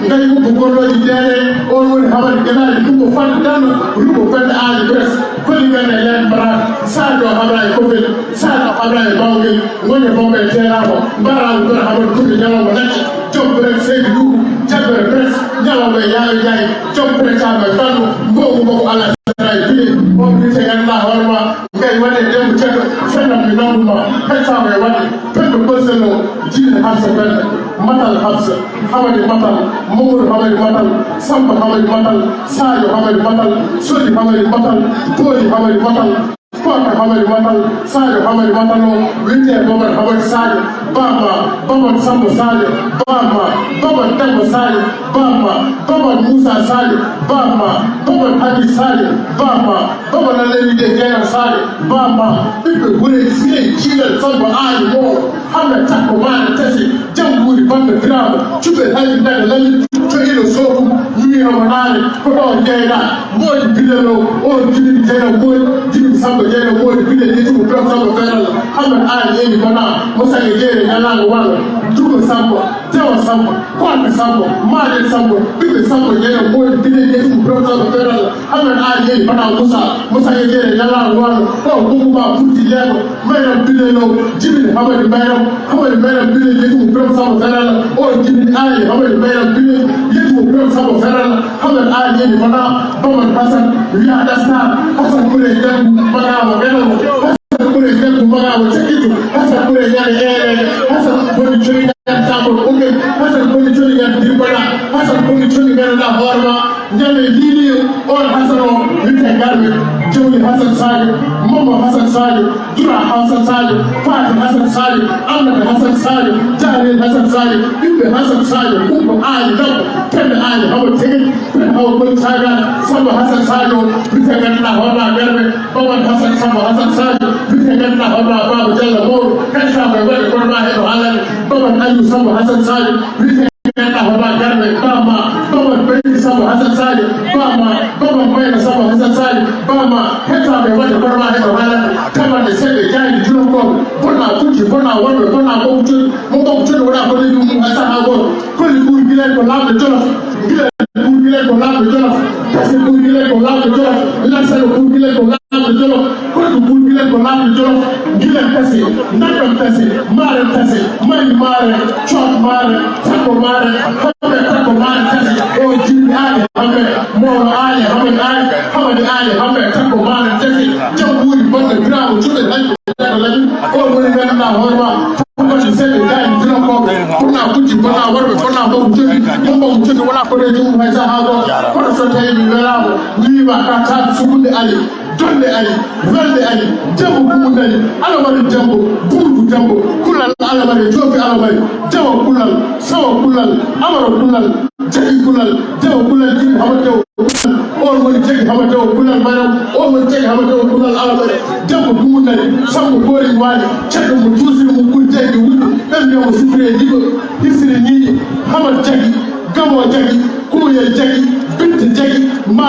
Gay Ubbo Gollooji Deere, on woni Hamadi Gelaali Kuɓo Fatu Dano, Rubo Penda Aali Bres, Koli Gane Len Baraat, Sadio Hamra e Kofel, Sadio Hamra e Bawgel, Ngoño Bawgel Teeraako, Mbaraa Ubbe Hamadu Kuɓe Ñalawma Nacci, Joom Brek Seydi Luuɓu, Jabbere Brek, Ñalawma e Yaaɓe Njaay, Joom Brek Caama e Fannu, Mbogu Mbogu Alla Sara e Bile, on wiyetee ganduɗaa hoore ma, Gay Wade Demba Ceddo, Fennan mi nangu ma, heɗtaama e Wade, Pendo Bolsel o, Jiɗi Hafsa Penda, Matal Hafsa, Hamadi Matal, Mamadou Hamadi Matal, Samba Hamadi Matal, Sadio Hamadi Matal, Soli Hamadi Matal, Booli Hamadi Matal, Faka Hamadi Matal, Sadio Hamadi Matal o, wiyetee Babar Hamadi Sadio, Baba, Babar Samba Sadio, Baba, Babar Demba Sadio, Baba, Babar Moussa Sadio, Baba, Babar Hadi Sadio, Baba, Babar Lalani de Gera Sadio, Baba, ɓiɓɓe Wure Sile, Jiilal Samba Aali Mo, Hamna Takko Maana Tasi, Jambuuri Bambe Biraama, Cuɓe Haydi Daga Lami, Coyino Sooku, Ñuwirama Naane, ko ɗo jeyɗa, Moodi Bilelo, o Jibini Jeyna Moodi, Jibini Samba Jeyna Moodi, Bile Yetumo Biram Samba Feeral, Hammet Aali Eeli Bona, Mosage Jeere Ñalaango Waalo, Dugo Samba, Dewa Samba, Koaka Samba, Maalen Samba, Ɓiɓɓe Samba Jeyna Moodi, Bile Yetumo Biram Samba Feeral, Amen Aali Eeli Bana Musa, Musa e Jeere Yalla Ruwano, o Bumba Burti Lego, Mayram Bilelo, Jibini Hamadi Mayram, Hamadi Mayram Bile Yetumo Biram Samba Ferala, o Jibini Aali Hamadi Mayram Bile Yetumo Biram Samba Ferala, Hamadi Aali Eeli Bana, Baman Hasan, Wiya Dasta, Hasan Kure Jagu, Bana Magana, Hasan Kure Jagu, Bana Wachakitu, Hasan Kure Yale Ere, Hasan Boni Churi, Tabo Uke, Hasan Boni Churi Yan Dirbana, Hasan Boni Churi Yan La Horma, Ñande Liiliyo, on Hasan o, wiyetee Garme, Jawli Hasan Sadio, Mamma Hasan Sadio, Dura Hasan Sadio, Faati Hasan Sadio, Amnata Hasan Sadio, Jaarel Hasan Sadio, ɓiɓɓe Hasan Sadio, Kumba Aali Labbo, Penda Aali Hawa Tegen, Penda Hawa Boni Sadio, Samba Hasan Sadio, wiyetee ganduɗaa hoorma Garme, Baban Hasan Samba Hasan Sadio, wiyetee ganduɗaa hoorma Baba Jallo Mawɗo, heɗtaama e waɗde kono ma heɗo haalande, Baban Aliou Samba Hasan Sadio, wiyetee Neɗɗo hoɗa garɓe bama, bama Baydi Samba Hasan Sadio, bama, bama Bayna Samba Hasan Sadio, bama, hettaaɓe waɗde kono ma heɗo haalande, tamanɗe seɗɗe jayɗe julorkooɓe, bonna pucci, bonna worɓe, bonna ɓoɓɓe codi, mo ɓoɓɓe codi wona ko leydi mum hay sahaa gooto, koli ɓuri gilay ko laamɗo Jolof, gilay ɓuri gilay ko laamɗo Jolof, tasi ɓuri gilay ko laamɗo Jolof, lansano ɓuri gilay ko laamɗo Jolof, koyɗo ɓuri gilay ko laamɗo Jolof, gilay tasi, naggam tasi, maare tasi, Mari maare, coot maare, takko maare, hamɓe takko maare tati. O jimmi aali hamɓe, mawɗo aali hamɓe aali, hamadi aali hamɓe takko maare tati. Jam wuuri bonɗo birawo cuɗe laƴɓe daga laƴi. O woni ganduɗa hoore ma. Tabbati seɗɗe jaaji jirakoɓe. Kona kujji, kona worɓe, kona mbagu jogui. Mo mbagu jogui wona koɗo e jumum hay saha goo. Kono so tawi mi welama, mi wiima ka taat sukude ali. Jonde ari, welde ari, janngo ko ɗum ari, alamari janngo, buubu janngo, kulal alamari, joofi alamari, jawa kulal, sawa kulal, amaro kulal, jagi kulal, jawa kulal, jigi hama jawa kulal, on woni jagi hama jawa kulal maram, on woni jagi hama jawa kulal alamari, janngo ɗum ari, sambo goori waali, caggal mo juusiri mo ɓuri jagi wulde, ɓen mbiyamo sifiri e jiɗo, hisiri ñiiƴe, hamar jagi, gamo jagi, kuuyel jagi, bitte jagi, ma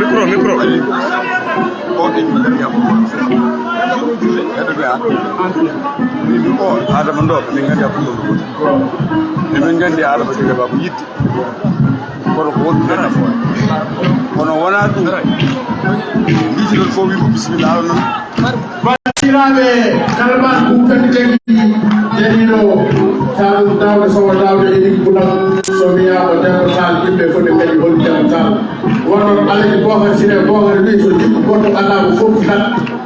Micro, micro. Ɓaɗi. O ɓe jiɗi jam. Heɗo ɓe an. Min o Adama Ndo, min nganndi hakkunde ɗum. Emin nganndi Adama Joge Ba ko yiɗde. Kono ko wonɓe nafoore. Kono wonaa ɗum. Yiɗi ɗon fof wi'u bisimilla, aɗa non. Bandiraɓe, kala ma ko tan jaggi jariɗo taw dawde sowa dawde e ɗin kulam. So wiyaama Demba Tall, yimɓe fof ne kadi hol Demba Tall. Wonno alaji bohar sine bohar wi so jikku goɗɗo ala ko fof tan.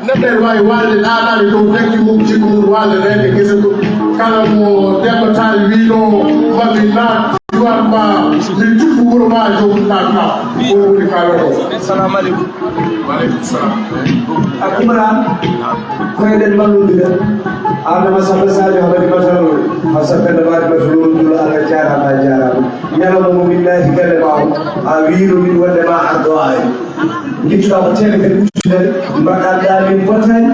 Neɗɗo ene waawi waalde ɗaanaade dow dakki mum, jikku mum waalde reende gese mum. Kala mo Demba Tall wiino mami naat, diwaan ma, min jippu wuro ma, jom naat ma. Ko woni kaalotoo. Assalamu aleykum. Wa aleykum salam. A kumra, ko eɗen mballondira. Adama Samba Sadio Hamadi Matal, Hafsa Penda Madi Matal, Nuru Dula, Allah jaaraama, a jaaraama. Ñalawma mo min naati galle ma o, a wiino min wonde ma ar ɗo ari. Ngittuɗaa ko teemedere ujunere, mbaɗɗaa min potaani,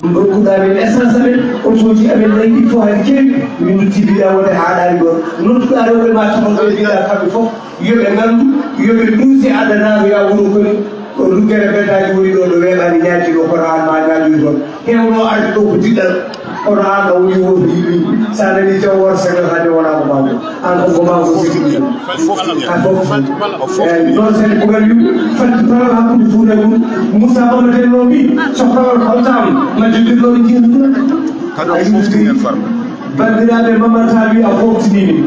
ndokkuɗaa min essence amen, otooji amen nayi ɗi fof hay keewi, min noddi mbiɗa wonde haaɗaani ɗoon. Nodduɗaa rewɓe ma tuma ɗo mbiɗa kamɓe fof, yo ɓe nganndu, yo ɓe nduuse addanaaɗo ya wuro koni, ko luggere beddaaji woni ɗo, ɗo weeɓaani ñaaji ɗo, kono aan ma ñaajoy toon. Heewno arde ɗo ko diɗɗal, kono aan a woni wooto yimɓe. So a nanii jaw wooto sagal hannde wonaa ko maa ko. Aan ko ko maa ko sikki ɗum. A fof. Eeyi, noon sene ko waɗi ɗum. Fatti palal hakkunde Fuuta e Mum. Moussa Bamba Denno wi, so palal hawtaama, ma jojjirlooɓe njiya Fuuta. Kadi o foftini en farba. Banndiraaɓe Mamar Tall wi a foftini min.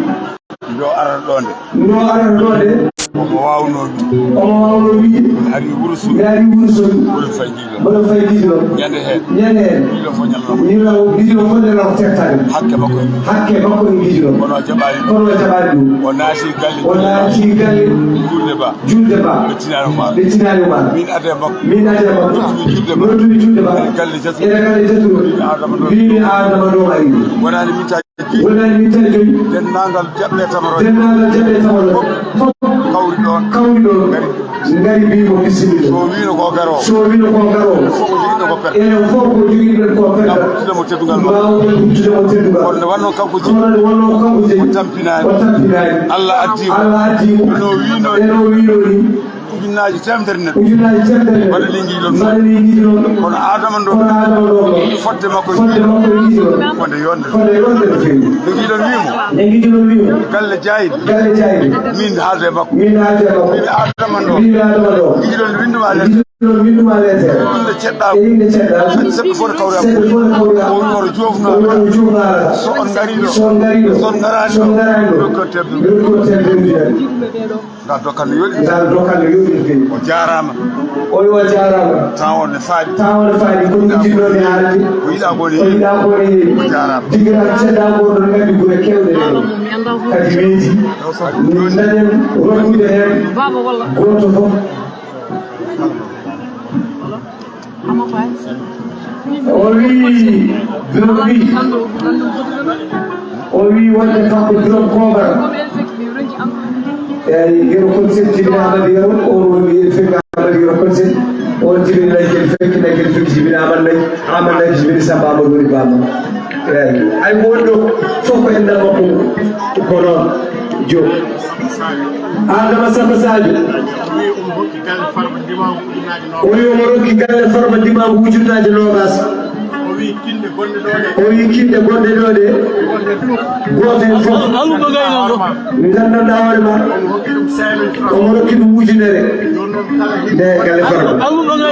Ndo arata ɗo nde. Ndo arata ɗo nde. Omo waawno wiide. Omo waawno wiide. Mi ari Wuro Sogi. Mi ari Wuro Sogi. Mboɗo fay Gijo. Mboɗo fay Gijo. Ñande heen. Ñande heen. Miɗo fof ñalawma. Miɗo Gijo fof ñalawma tettaani. Hakke makko en. Hakke makko en Gijo. Kono o jaɓaani. Kono o jaɓaani ɗum. O naati galle. O naati galle. Julde Ba. Julde Ba. Ɓe tinaani mo. Ɓe tinaani mo. Min adee makko. Min adee makko. Noddumi Julde Ba. Noddumi Julde Ba. Ene galle Jaturo. Ene galle Jaturo. Mbimi Adama ɗo ari. Mbimi Adama ɗo ari. Wonaani min tan Wonani min tan joyi. Denndaangal jaɓɓe tamarooje. Denndaangal jaɓɓe tamarooje. Fof. Fof. Kawri ɗoon. Kawri ɗoon. Ngari. Ngari mbii mo bisimilla. So wiino ko garoo. So wiino ko garoo. Fof ko jogiɗen ko perte. Enen fof ko jogiɗen ko perte. Ngam ɓurtude mo teddungal makko. Mbaawɗen ɓurtude mo teddungal. Kono nde wonnoo kanko jeyi. Kono nde wonnoo kanko jeyi. O tampinaani. O tampinaani. Allah addi mo. Allah addi mo. No wiino. Eno wiino ni. Ujunnaaji teemedere neɗɗo. Ujunnaaji teemedere neɗɗo. Mbaɗa ni ngiɗon. Mbaɗa ni ngiɗon. Kono Adama ɗo. Kono Adama ɗo. Fodde makko e ngiɗon. Fodde makko e ngiɗon. Ko nde yonde. Ko nde yonde no feewi. Nde ngiɗon wiimo. Nde ngiɗon wiimo. Galle Jaayin. Galle Jaayin. Min haalde e makko. Min haalde e makko. Min Adama ɗo. Min Adama ɗo. Ngiɗon winnduma lees. Ngiɗon winnduma lees. Innde ceɗɗa. E innde ceɗɗa. Seɗɗa fof kawri. Seɗɗa fof kawri. O wi woro joofno. O wi woro joofno. So on ngari ɗo. So on ngari ɗo. So on ngaraani ɗo. So on ngaraani ɗo. Doktor Tebbe. Doktor Tebbe. Ngal dokkal no yooɗi. Ngal dokkal no yooɗi no feewi. O jaaraama. O yo jaaraama. Temps o ne faaɗi. Temps o ne faaɗi. Ko ɗum jiɗnoomi haalde. Ko yiɗaa ko ne heewi. Ko yiɗaa ko ne heewi. O jaaraama. Digiral ceɗɗa ko ɗon ngaddi gure keewɗe ɗe. Kadi weeti. Dañen rondude heen. Gooto fof. O wii, Birom wii, o wii wonde kanko Birom Koobara. Eeyi, Yero Kolsen jibinaama nde Yero, o woni e fekki Amadou Yero Kolsen, on jibini Laykeli Fekki, Laykeli Fekki jibini Amadou Lay, Amadou Lay jibini Samba Amadou woni Baba. Eeyi, ay wonɗo fof ko en nan makko ko noon. Diop. Adama Samba Sadio. O wi omo rokki galle Farba Dimaagu ujunnaaje noogaas. O wi kinɗe gonɗe ɗo ɗe. Gooto heen fof. Nganndanɗaa hoore ma. Omo rokki ɗum ujunere. Nde galle Farba.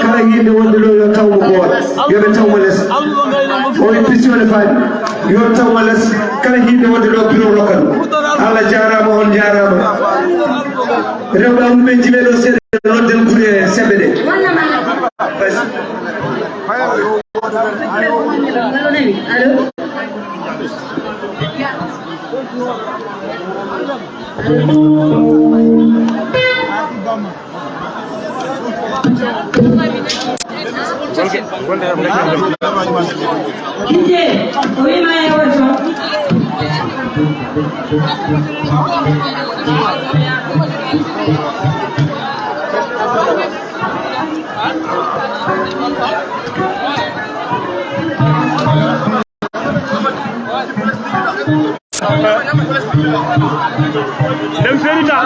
Kala yiɗde wonde ɗo yo taw mo ko waɗ. Yo ɓe taw mo les. O wi pisiwole faaɗi. Yo taw mo les. Kala yiɗde wonde ɗo biro rokka ɗum. Allah jaaraama, on jaaraama. Rewɓe am ɓe jiɓe ɗo seeɗa, noddel gure seɓɓe ɗe. Allo? Allo? Hinde, o wiima e oto. Dem ferita.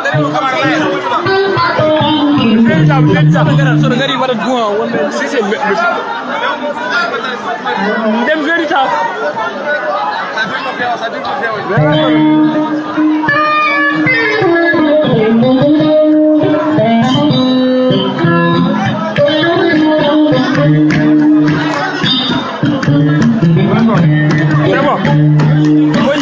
Ferita, ferita. Sono gari wala duwa wala. Si, si, me, me. Dem ferita. C'est bon. Oui.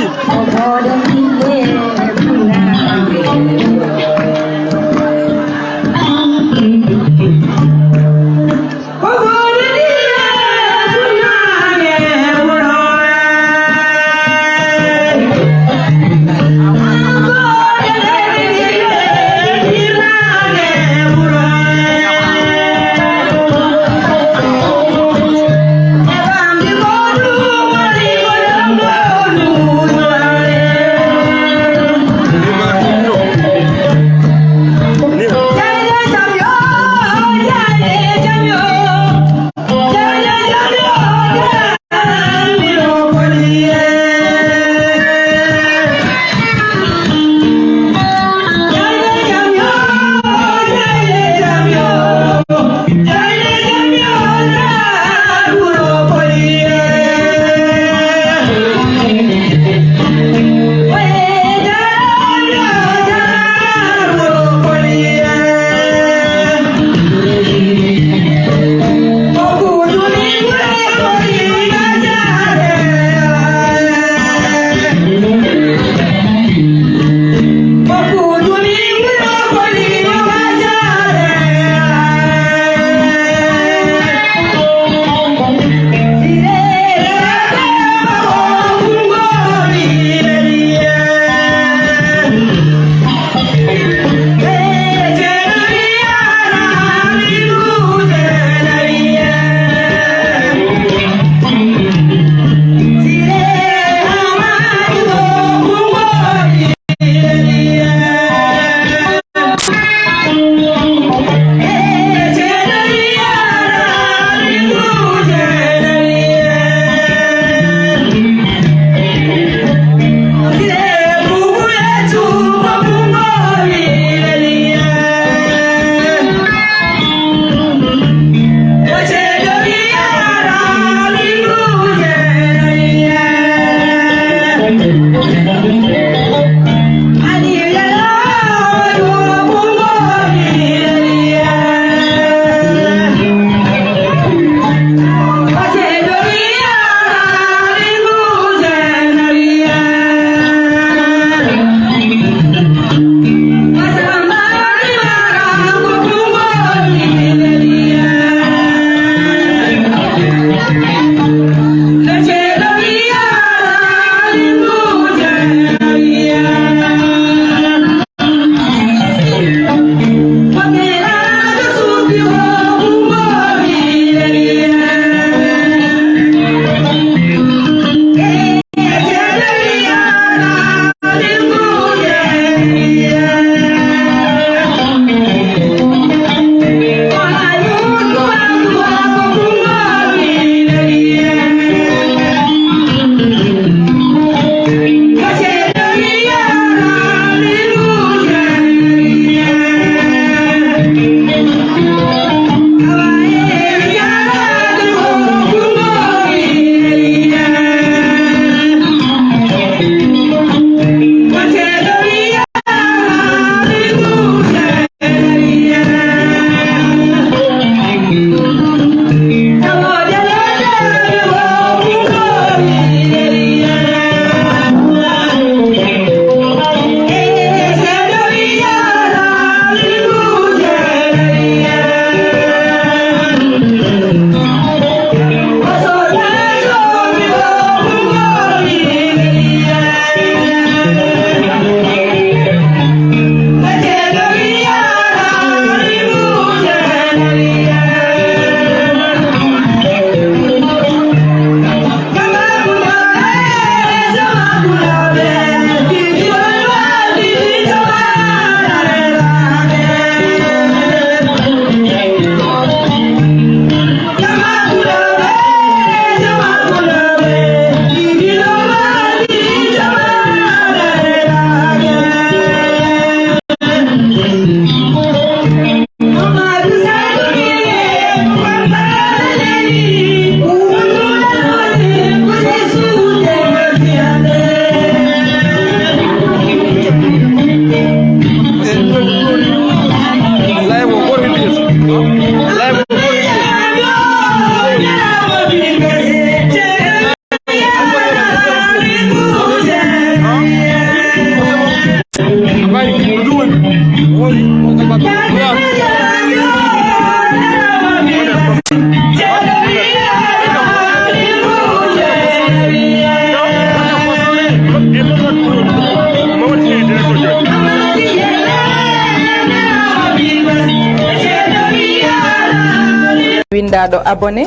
Winndaaɗo abonné,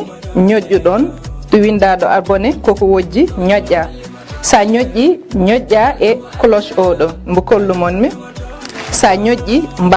ñoƴƴu ɗoon. Winndaaɗo abonné koko wojji, ñoƴƴa. Sa ñoƴƴi, ñoƴƴa e cloche oɗo mbo kollu mon mi. Sa ñoƴƴi,